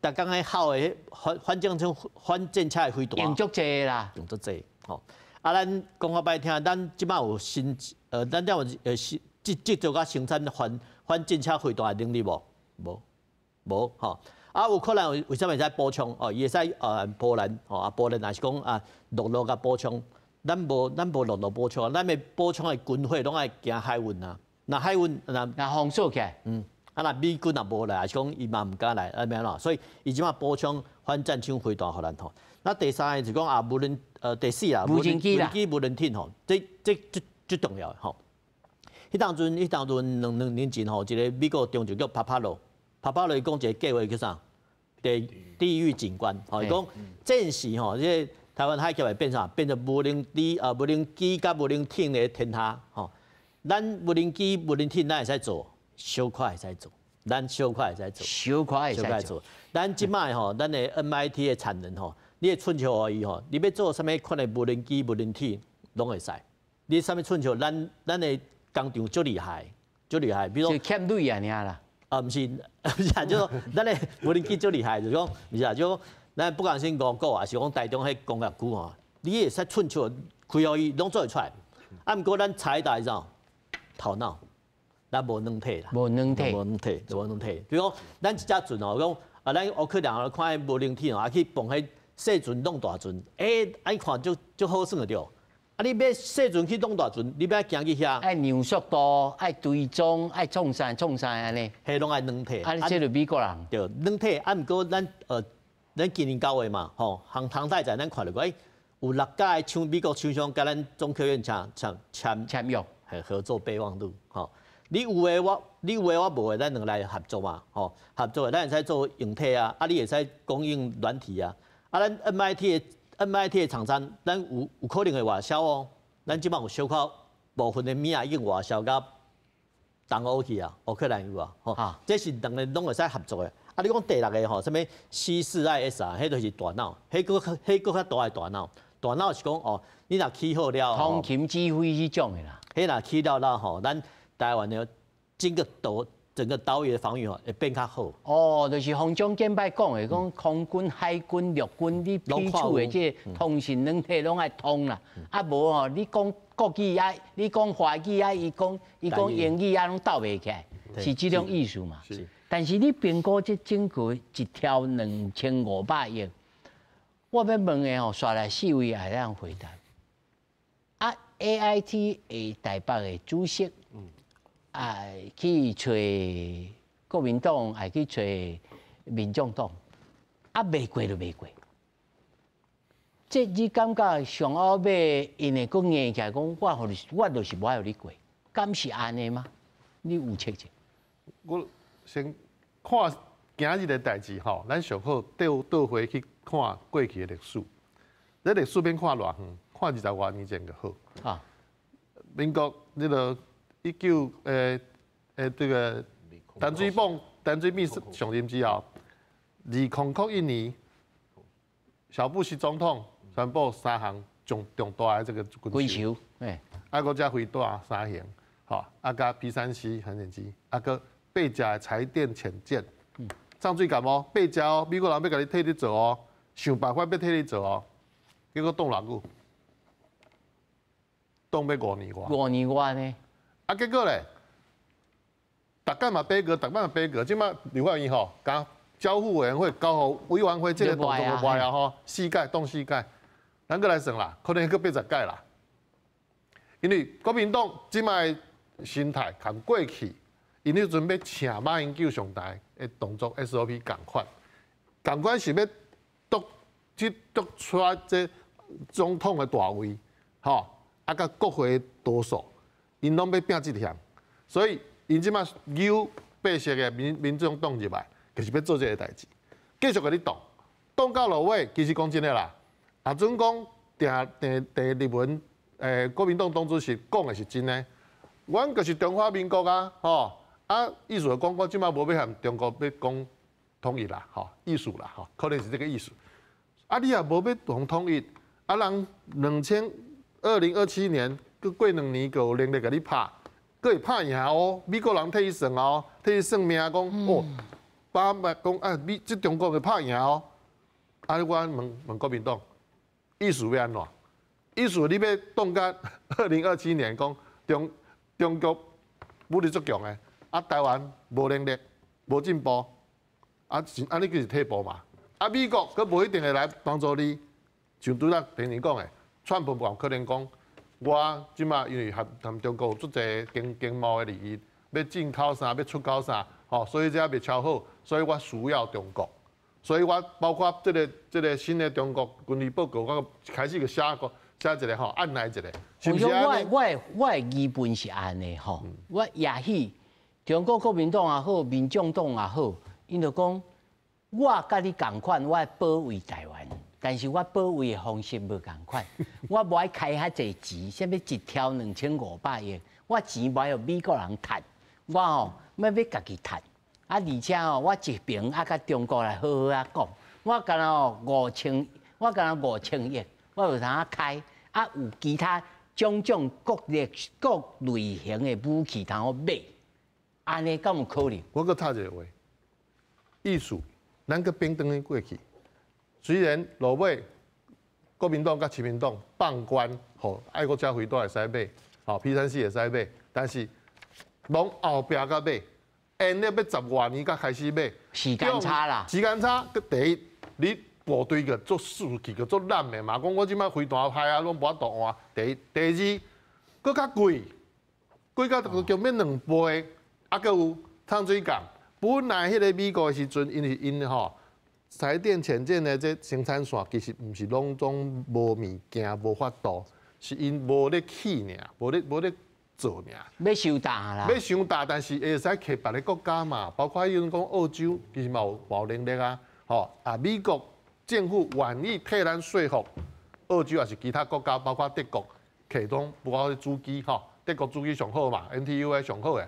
D: 逐工的吼的彼反戰車的飛彈，
A: 用足濟啦，
D: 用足濟吼。啊，咱講較歹聽，咱這擺有新咱這有製造佮生產反戰車飛彈的能力無？無吼。啊，有可能為啥物會使補充？哦，伊會使波蘭吼啊，波蘭也是講啊，陸路共補充。咱無陸路補充，咱的補充的軍火攏愛經海運啊。若海運
A: 若封鎖起來，
D: 啊，若美軍若無來，還是講伊嘛毋敢來，按呢啦。所以伊這擺補充反戰車飛彈予咱吼。那第三个就是講啊，無人第四啦，
A: 無人機啦，
D: 無人機無人艇吼，這最重要的吼。彼當陣2年前吼，一个美國中情局帕帕羅，帕帕羅伊講一个計劃叫啥？地獄警官，吼，伊講戰時吼，這個台灣海峽會變啥？變做無人機佮無人艇的天下，吼。咱無人機、無人艇，咱會使做，小可會使做，咱小可會使做，
A: 小可會使做。
D: 咱這擺吼，咱的 MIT 的產能吼，你的寸尺予伊吼，你欲做啥物款的無人機、無人艇，攏會使。你啥物寸尺，咱的工廠足厲害，足厲害。比如講
A: 欠鐳啊，爾啦。
D: 啊，毋是，毋是啊，就說咱的無人機足厲害，就是講，毋是啊，就講咱不管是五股啊，是講台中彼工業區吼，你會使寸尺開予伊，攏做會出來。啊，毋過咱台大怎頭腦，咱無軟體啦，
A: 無軟體，
D: 無軟體，無軟體。比如講，咱一隻船哦，講啊，咱烏克蘭看彼無人艇哦，啊去碰彼細船弄大船，欸，啊伊看足足好耍的著。啊，你欲細船去弄大船，你欲行去遐，
A: 愛量速度，愛追蹤，愛創啥創啥按呢？
D: 彼攏愛軟體。
A: 啊，這就美國人。
D: 對，軟體啊，毋過咱今年9月嘛，吼，航太展咱看著過，欸，有6家的廠，美國廠商佮咱中科院簽簽簽
A: 簽約，
D: 合作備忘錄，吼。你有的我無的，咱兩个來合作嘛，吼，合作，咱會使做硬體啊，啊，你會使供應軟體啊，啊，咱 MIT 的廠商，咱有可能會外銷哦。咱這擺有小可部分的物仔已經外銷到東歐去啊，烏克蘭有啊，吼，這是兩个攏會使合作的。啊，你講第六个吼，啥物 C4ISR 啊，彼就是大腦，彼閣較大的大腦，大腦是講哦，你若起好了，
A: 通勤指揮彼種的啦，
D: 彼若起了了吼，咱台灣的整個島嶼的防禦吼會變較好。
A: 哦，就是洪總頂擺講的，講空軍、海軍、陸軍，你彼此的這個通訊軟體攏愛通啦。啊無吼，你講國語啊，你講華語啊，伊講英語啊，攏鬥袂起來，是這種意思嘛？
D: 是。
A: 但是你評估這整個一條2500億，我欲問的吼，煞來四位會當回答。啊，AIT 的台北的主席，啊，去揣國民黨，還去揣民眾黨，啊，袂過就袂過。這你感覺上後尾，𪜶會閣硬起來講，我予你，我就是無愛予你過，敢是按呢嗎？你有測者？
J: 我先看今日的代誌吼，咱上好倒回去看過去的歷史。這歷史免看偌遠，看20外年前就好。啊，民國那個一九這個陳水扁上任之後，2001年，小布希總統宣布三項重大的這個軍售，啊，閣加飛彈三型，吼，啊，佮 P3C 反潛機，啊，閣八隻的柴電潛艦，漲水艦哦，八隻哦，美國人欲共你替你做哦，想辦法欲替你做哦，結果擋偌久？擋欲5年外。
A: 5年外呢？
J: 啊，結果咧，逐擺嘛八個，逐擺嘛八個，這擺立法院吼，共交付委員會交予委員會這個動作就壞啊吼，四屆擋四屆，咱閣來算啦，可能閣80屆啦。因為國民黨這擺心態共過去，𪜶彼陣欲請馬英九上台的動作 SOP 仝款，仝款是欲奪去奪出這總統的大位，吼，啊，佮國會多數，𪜶攏欲拼這項，所以𪜶這擺揪白色的民眾黨入來，就是欲做這个代誌，繼續共你擋，擋到落尾，其實講真的啦，啊，準講鄭鄭鄭立文，國民黨黨主席講的是真的，阮就是中華民國啊，吼，啊，啊，意思就講我這擺無欲和中國欲講統一啦，吼，意思啦，吼，可能是這個意思。啊，你也無欲同統一，啊，人2027年，閣過2年，閣有能力共你拍，閣會拍贏哦。美國人替伊算哦，替伊算命講，哦，把脈講啊，美這中國會拍贏哦。啊，我問問國民黨，意思欲按怎？意思你欲擋到二零二七年講中國武力足強的，啊，台灣無能力、無進步，啊，按呢就是退步嘛。啊，美國閣無一定會來幫助你，像拄才平時講的，川普嘛有可能講，我這擺因為和中國有足濟經貿的利益，欲進口啥，欲出口啥，吼，所以這袂超好，所以我需要中國，所以我包括這個新的中國軍事報告，我開始就寫個寫一個吼，按捺一個，是毋是
A: 我的疑問是按呢吼，我也許中國國民黨也好，民眾黨也好，𪜶就講，我佮你仝款，我愛保衛台灣，但是我保衛的方式無仝款，我無愛開遐濟錢，啥物一兆2500億，我錢無愛予美國人趁，我吼欲家己趁，啊而且吼我這爿愛佮中國來好好仔講，我敢若吼五千，我敢若5000億，我有通開，啊有其他種種各類各類型的武器通好買，按呢敢有可能？
J: 我閣插一個話，意思。咱閣變轉去過去，雖然落尾國民黨佮親民黨放關，予愛國者飛彈會使買，吼 P3C 會使買，但是攏後壁才買，延了欲十外年才開始買，
A: 時間差啦。
J: 時間差，閣第一，你部隊閣足士氣，閣足濫的嘛，講我這擺飛彈歹啊，攏無法度換。第一，第二，閣較貴，貴到閣變2倍，啊，閣有淡水港。本來彼個美國的時陣，因為𪜶吼台電潛艦的這生產線，其實毋是攏總無物件無法度，是𪜶無咧起爾，無咧做爾。
A: 欲傷大啦。
J: 欲傷大，但是會使揢別个國家嘛，包括彼陣講澳洲，其實嘛有能力啊，吼啊美國政府願意替咱說服澳洲，抑是其他國家，包括德國，提供包括主機吼，德國主機上好嘛，MTU 上好的，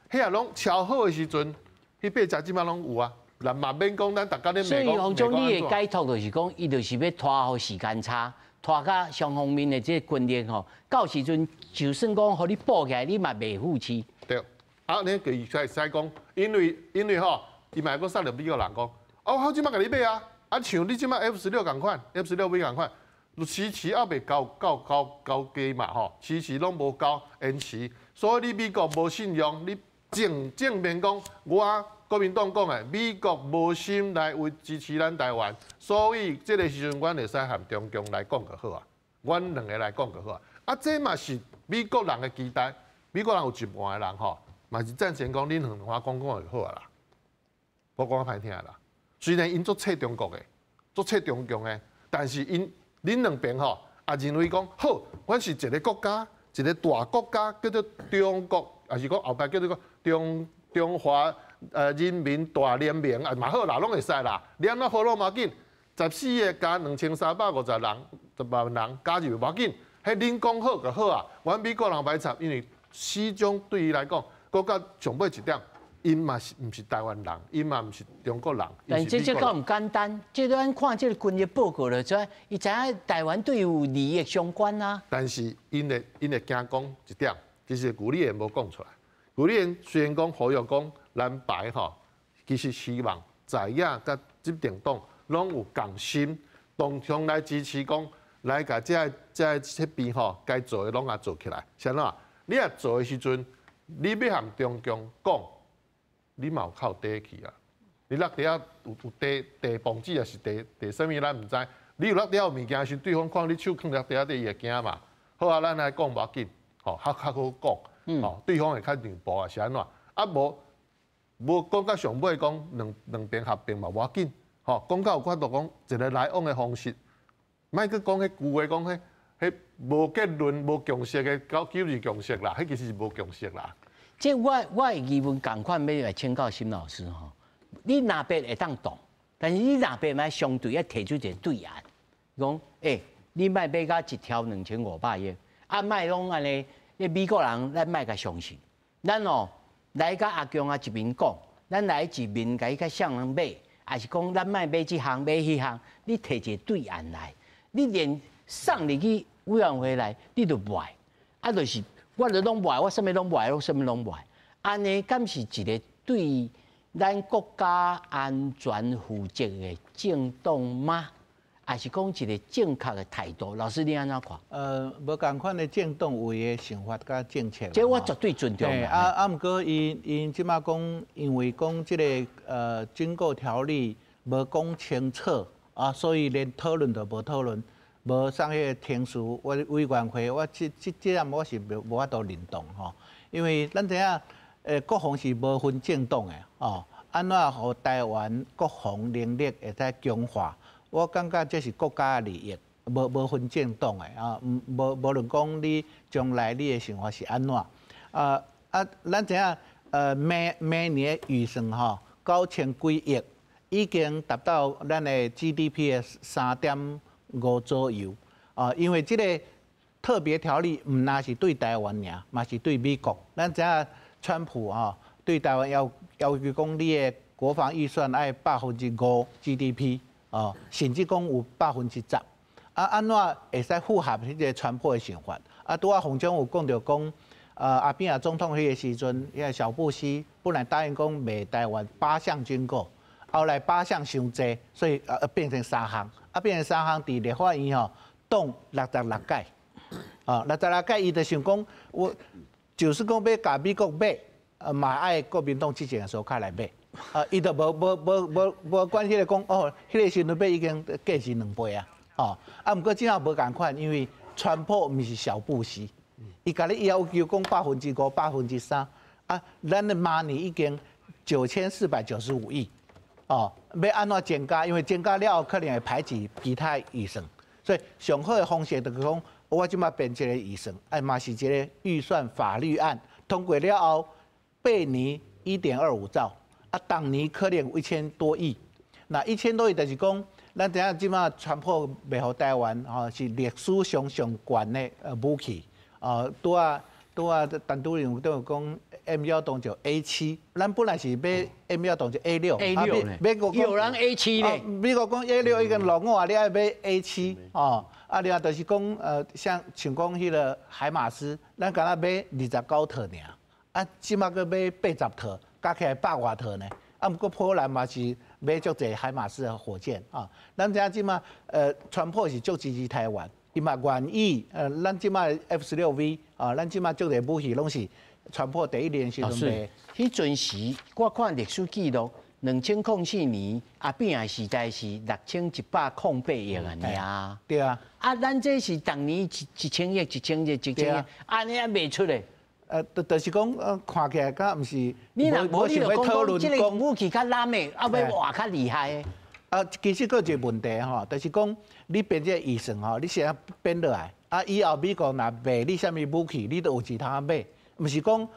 J: 彼個攏超好的時陣。彼八隻這擺攏有啊，咱嘛免講，咱逐工咧罵講。
A: 所以黃總，你的解讀就是講，伊就是欲拖予時間差，拖甲雙方面的這個軍力吼，到時陣就算講予你補起來，你嘛袂赴市。
J: 對，啊，你就會使講，因為吼，伊嘛會閣殺入美國人講，哦，我這擺共你買啊，啊像你這擺 F-16仝款，F-16V 仝款，遲遲猶未交機嘛吼，遲遲攏無交延遲，所以你美國無信用，你。證明講，我國民黨講的，美國無心來為支持咱台灣，所以這個時陣，阮會使和中共來講就好啊，阮兩个來講就好啊。啊，這嘛是美國人的期待，美國人有一半的人吼，嘛是贊成講恁兩岸講講就好啊啦。我講較歹聽啦，雖然𪜶足掣中國的，足掣中共的，但是𪜶恁兩邊吼，也認為講好，阮是一個國家，一個大國家，叫做中國，抑是講後擺叫做講。中華人民大聯盟啊，嘛好啦，攏會使啦。你按怎好攏無要緊，14個加2350人，10萬人加入無要緊。彼恁講好就好啊。阮美國人歹插，因為始終對伊來講，閣較上尾一點，𪜶嘛是毋是台灣人，𪜶嘛毋是中國人。
A: 但這敢毋簡單，這咱看這個軍事報告就知，伊知影台灣對伊有利益相關啊。
J: 但是𪜶會驚講一點，其實顧立言無講出來。顧立言雖然講呼籲講藍白吼，其實希望在野佮執政黨攏有仝心，同樣來支持講，來共這這邊吼該做的攏共做起來。是按怎？你若做的時陣，你欲和中共講，你嘛有較有底氣啊！你落底仔有地磅子，抑是地啥物，咱毋知。你有落底仔有物件時，對方看你手囥佇底仔底，伊會驚嘛。好啊，咱來講無要緊，吼，較好講。吼，對方會較讓步啊，是按怎？啊，無講到上尾講兩邊合併嘛無要緊，吼，講到有法度講一個來往的方式，莫閣講彼舊的講彼無結論、無共識的九二共識啦，彼其實是無共識啦。
A: 這我的疑問仝款欲來請教沈老師吼，你若邊會當動，但是你若邊欲相對愛提出一個對案，講欸，你莫買到一兆2500億，啊，莫攏按呢，你美國人咱莫共相信，咱哦，來佮阿強啊一面講，咱來一面共伊較向人買，抑是講咱莫買這項買彼項，你提一個對案來，你連送入去委員會來，你都袂愛，啊，就是我就攏袂愛，我啥物攏袂愛，我啥物攏袂愛，按呢敢是一個對咱國家安全負責的政黨嗎？抑是講一個正確的態度？老師你按怎看？
B: 無仝款的政黨有伊的想法佮政策。
A: 這我絕對尊重。
B: 啊，毋過𪜶這擺講，因為講這个軍購條例無講清楚啊，所以連討論都無討論，無送彼个程序委員會，我這點我是無法度認同吼，因為咱知影，國防是無分政黨的哦，按怎予台灣國防能力會使強化？我感覺這是國家的利益，無分政黨的啊，無論講你將來你的想法是按怎，啊，咱知影，每年的預算吼9000幾億，已經達到咱的 GDP 的3.5左右，啊，因為這个特別條例毋但是對台灣爾，嘛是對美國。咱知影川普吼對台灣要求講，你的國防預算愛5% GDP。哦，甚至講有10%，啊，按怎會使符合彼个川普的想法？啊，拄仔洪總有講著講，阿扁仔總統彼个時陣，彼个小布希本來答應講賣台灣八項軍購，後來八項傷濟，所以變成三項，啊變成三項，佇立法院吼擋66屆，啊66屆，伊就想講，我就是講欲共美國買，嘛愛國民黨執政的時候較來買。啊，伊就無關係咧講，哦，彼个時陣買已經價值兩倍啊，哦，啊，毋過這下無仝款，因為川普毋是小布希，伊共你要求講5%、3%，啊，咱的 money 已經9495億，哦，欲按怎增加？因為增加了後可能會排擠其他預算，所以上好的方式就是講，我這擺編一个預算，哎，嘛是一个預算法律案通過了後，8年1.25兆。啊，當年可能有1000多億，那1000多億就是講，咱知影這擺川普賣予台灣吼是歷史上上懸的武器，哦，拄仔陳主任有講 M1當做 A7，咱本來是買 M1當做 A6，
A: A6
B: 美國
A: 有人 A7 咧，
B: 美國講 A6 已經落伍啊，你愛買 A7 哦，啊，另外就是講像講彼个海馬斯，咱敢若買29套爾，啊，這擺閣買80套。加起來百外套呢，啊，毋過波蘭嘛是買足濟海馬斯的火箭啊。咱知影這擺，川普是足支持台灣，伊嘛願意，咱這擺 F-16V 啊，咱這擺足濟武器攏是川普第一年時陣買。
A: 彼陣時我看歷史記錄，2004年阿扁的時代是6108億啊，爾。
B: 對啊。
A: 啊，咱這是逐年一千億、一千億、1000億，按呢也袂出來。
B: 就是講，看起來敢毋是，
A: 你若無想欲討論這个武器較濫的，啊，欲換較厲害的。
B: 啊，其實閣有一个問題吼，就是講你編這个預算吼，你先編落來，啊，以後美國若賣你啥物武器，你都有錢通買，毋是講，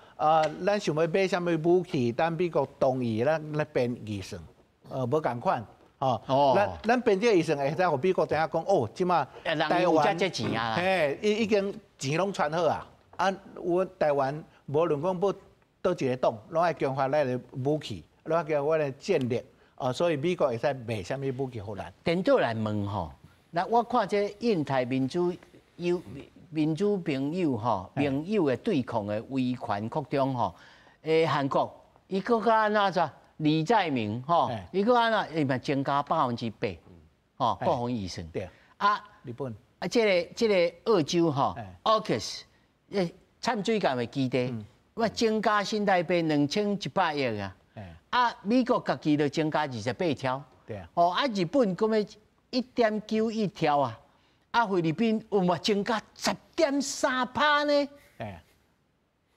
B: 咱想欲買啥物武器，等美國同意，咱來編預算，無仝款。哦，咱編這个預算會使予美國知影講，哦，這擺
A: 台灣這錢啊，
B: 嘿，已經錢攏存好啊。啊，阮台灣無論講欲佗一个黨，攏愛強化咱的武器，攏愛強化咱的戰力，哦，所以美國會使賣啥物武器予咱。
A: 顛倒來問吼，那我看這印太民主朋友吼，盟友的對抗的威權擴張吼，韓國伊閣較按怎？李在明吼，伊閣按怎？伊嘛增加8%，吼，國防預算。
B: 對。
A: 啊，
B: 日本。
A: 啊，這个澳洲吼，AUKUS。淡水艦的基地，我增加新台幣2100億啊！啊，美國家己就增加28兆，
B: 對啊。
A: 哦，啊，日本閣欲1.91兆啊！啊，菲律賓有嘛增加10.3%呢？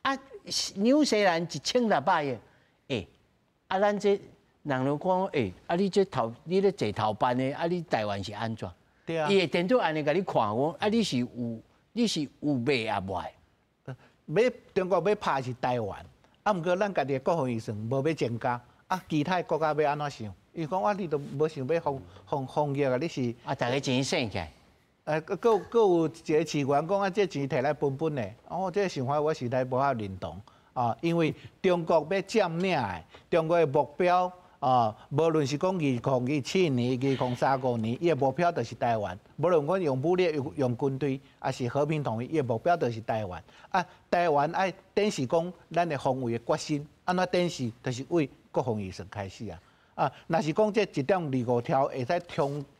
A: 啊，紐西蘭1600億，欸，啊，咱這人就講，欸，啊，你這頭你咧坐頭班的，啊，你台灣是按怎？
B: 對啊。
A: 伊會顛倒按呢共你看我，啊，你是有賣啊無？
B: 欲中國欲拍是台灣，啊，毋過咱家己的國防預算無欲增加，啊，其他國家欲按怎想？伊講啊，你都無想欲防疫啊，你是
A: 啊，逐个錢省起來。
B: 閣有一个市議員講啊，這錢提來分分的，哦，這个想法我實在無法認同。啊，因為中國欲佔領的，中國的目標啊，無論是講2027年、2035年，伊的目標就是台灣。無論講用武力、用軍隊，抑是和平統一，伊的目標就是台灣。啊，台灣愛展示講咱的防衛的決心，按怎展示？就是為國防預算開始啊。啊，若是講這1.25兆會使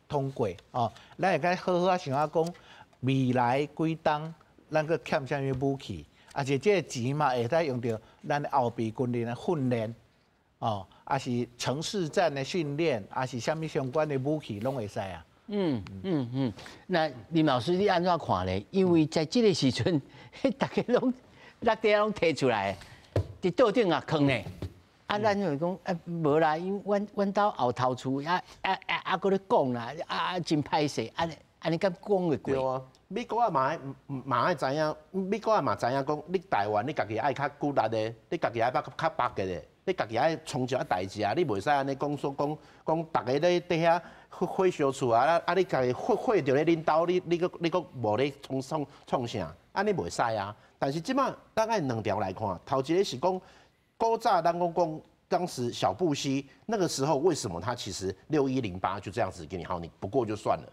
B: 通過哦，咱會使好好仔想仔講未來幾冬咱閣欠啥物武器，抑是這個錢嘛會使用著咱的後備軍人的訓練，哦，抑是城市戰的訓練，抑是啥物相關的武器攏會使啊。
A: 那林老師你按怎看咧？因為在這個時陣，大家攏落地攏提出來，佇桌頂啊囥咧。啊，咱就是講啊，無啦，因阮兜後頭厝啊，閣咧講啦，啊真歹勢，按呢按呢敢講會過？
C: 對啊，美國啊嘛嘛愛知影，美國啊嘛知影講，你台灣你家己愛較骨力的，你家己愛較較白的，你家己愛創一寡代誌啊，你袂使按呢講說講講，逐个咧佇遐火燒厝啊，啊你家己火火著咧恁兜，你閣無咧創創創啥？按呢袂使啊。但是這馬咱愛兩條來看，頭一个是講。古早咱講講，當時小布希那個時候，為什麼他其實6108就這樣子給你好，你不過就算了，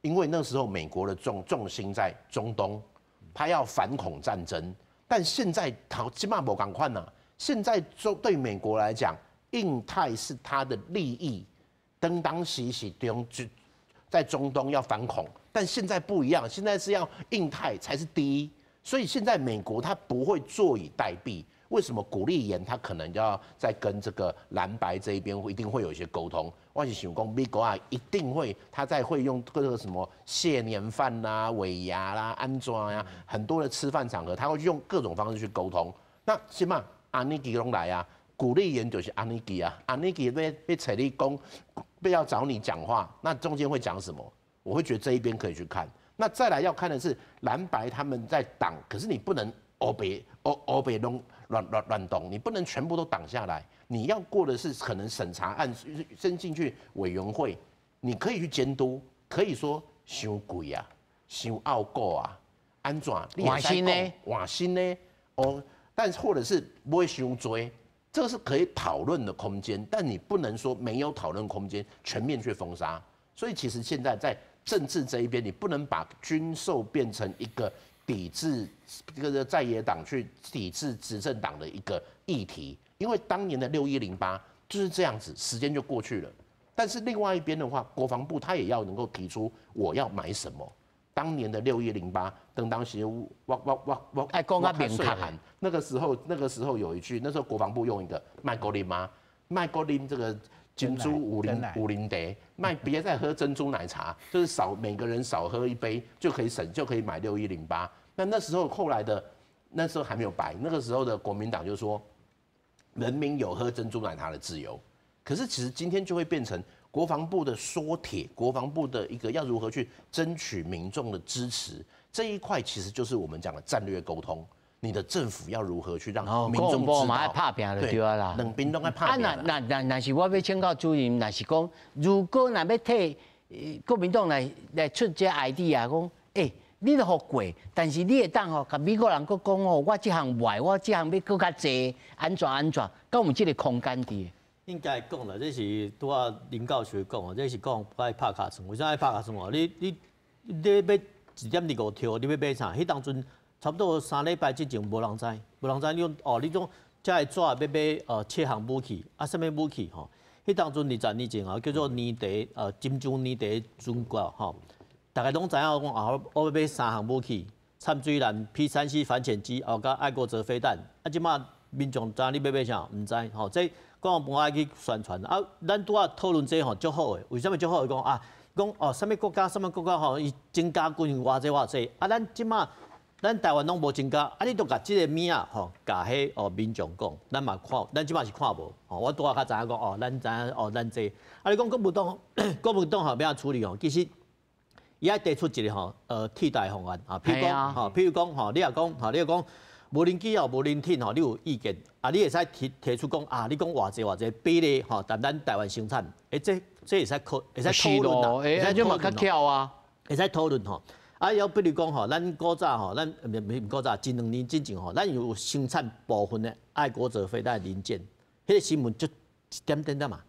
C: 因為那時候美國的重心在中東，他要反恐戰爭。但現在頭這馬無仝款啦，現在中對美國來講，印太是他的利益，當時是中在中東要反恐，但現在不一樣，現在是要印太才是第一，所以現在美國他不會坐以待斃。為什麼谷立言他可能要再跟這個藍白這一邊一定會有一些溝通？我是想講，美國啊一定會，他在會用各個什麼謝年飯啦、尾牙啦、安怎呀，很多的吃飯場合，他會用各種方式去溝通。那起碼阿尼基攏來啊，谷立言就是阿尼基啊，阿尼基欲揣你講，欲要找你講話，那中間會講什麼？我會覺得這一邊可以去看。那再來要看的是藍白他們在擋，可是你不能烏白烏烏白攏亂亂亂動，你不能全部都擋下來。你要過的是可能審查案，伸進去委員會，你可以去監督，可以說傷貴啊，傷拗口啊，按怎？
A: 換新呢？
C: 換新呢？哦，但或者是不會傷濟，這個是可以討論的空間，但你不能說沒有討論空間，全面去封殺。所以其實現在在政治這一邊，你不能把軍售變成一個抵制這個在野黨去抵制執政黨的一個議題，因為當年的6108就是這樣子，時間就過去了。但是另外一邊的話，國防部他也要能夠提出我要買什麼。當年的六一零八，當當時我我我我
A: 愛講較明確。
C: 那個時候有一句，那時候國防部用一個莫閣啉嗎？莫閣啉這個珍珠武林茶，賣別再喝珍珠奶茶，就是少每個人少喝一杯就可以省，就可以買6108。那時候後來的那時候還沒有白，那個時候的國民黨就說，人民有喝珍珠奶茶的自由。可是其實今天就會變成國防部的說帖，國防部的一個要如何去爭取民眾的支持這一塊，其實就是我們講的戰略溝通。你的政府要如何去讓民眾知道？
A: 愛拍拚就對啦。
C: 兩邊攏愛拍拚。
A: 啊，若是我欲請教主任，若是講如果若欲替國民黨來出這 idea，講，欸，你都予過，但是你會當吼，共美國人閣講哦，我這項袂，我這項欲閣較濟，按怎按怎，敢有這個空間佇？
D: 應該講啦，這是拄仔林教授講的，這是講愛拍尻川。為啥愛拍尻川？你欲1.25兆，你欲買啥？彼當陣差不多3禮拜之前無人知，無人知你講哦，你講這个紙欲買七項武器，啊，啥物武器吼？彼當陣20年前啊，叫做年底金鐘年底準國吼，大家攏知影講啊，我欲買三項武器，摻水艦 P3C 反潛機，哦，佮愛國者飛彈。啊，這馬民眾知影你欲買啥？毋知吼，這國防部愛去宣傳啊。咱拄仔討論這吼足好的，為啥物足好的？講啊，講哦，啥物國家，啥物國家吼，伊增加軍費偌濟偌濟。啊，咱這馬咱台灣攏無增加，啊，你都共這个物仔吼，共彼哦民眾講，咱嘛看，咱這馬是看無，吼，我拄仔較知影講哦，咱知影哦，咱這，啊，你講國民黨，國民黨吼欲按怎處理吼？其實伊愛提出一個吼，替代方案啊，譬如講，吼，譬如講，吼，你若講，吼，你若講無人機哦，無人艇吼，你有意見啊？你會使提出講啊，你講偌濟偌濟比例吼，佇咱台灣生產，欸，這會使可會使討論啦，
A: 會使討論啊，
D: 會使討論吼。啊，又比如講吼，咱古早吼，咱毋毋古早，一兩年之前吼，咱有生產部分的愛國者飛彈零件，彼個新聞就一點點點嘛。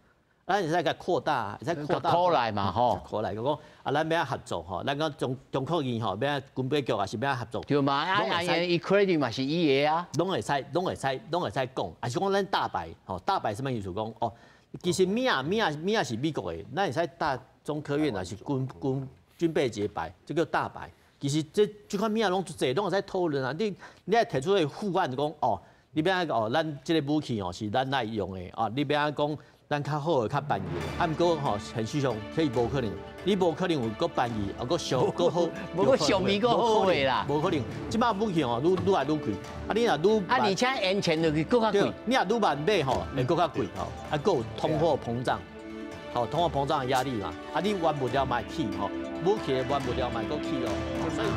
D: 咱會使共擴大，會使擴大。
A: 擴來嘛吼，
D: 擴來，就講啊，咱欲按合作吼，咱講中科院吼，欲按軍備局也是欲按合作。
A: 對嘛，啊，伊 credit 嘛是伊的啊，
D: 攏會使，攏會使，攏會使講，抑是講咱大白吼，大白啥物意思講哦？其實物仔物仔物仔是美國的，咱會使搭中科院也是軍備一個牌，這叫大白。其實這款物仔攏足濟，攏會使討論啊。你愛提出個附案講哦，你欲按哦，咱這個武器哦是咱愛用的啊，你欲按講咱較好的較便宜的，啊，毋過吼現實上這無可能，你無可能有閣便宜，啊，閣俗閣好，
A: 無閣俗味閣好的啦，
D: 無可能。這擺武器吼愈來愈貴，啊，你若愈
A: 啊，而且延前落去閣較貴，
D: 你若愈慢買吼會閣較貴吼，啊，閣有通貨膨脹，吼，通貨膨脹的壓力嘛，啊，你原物料嘛會起吼，武器的原物料嘛會閣起哦，所以。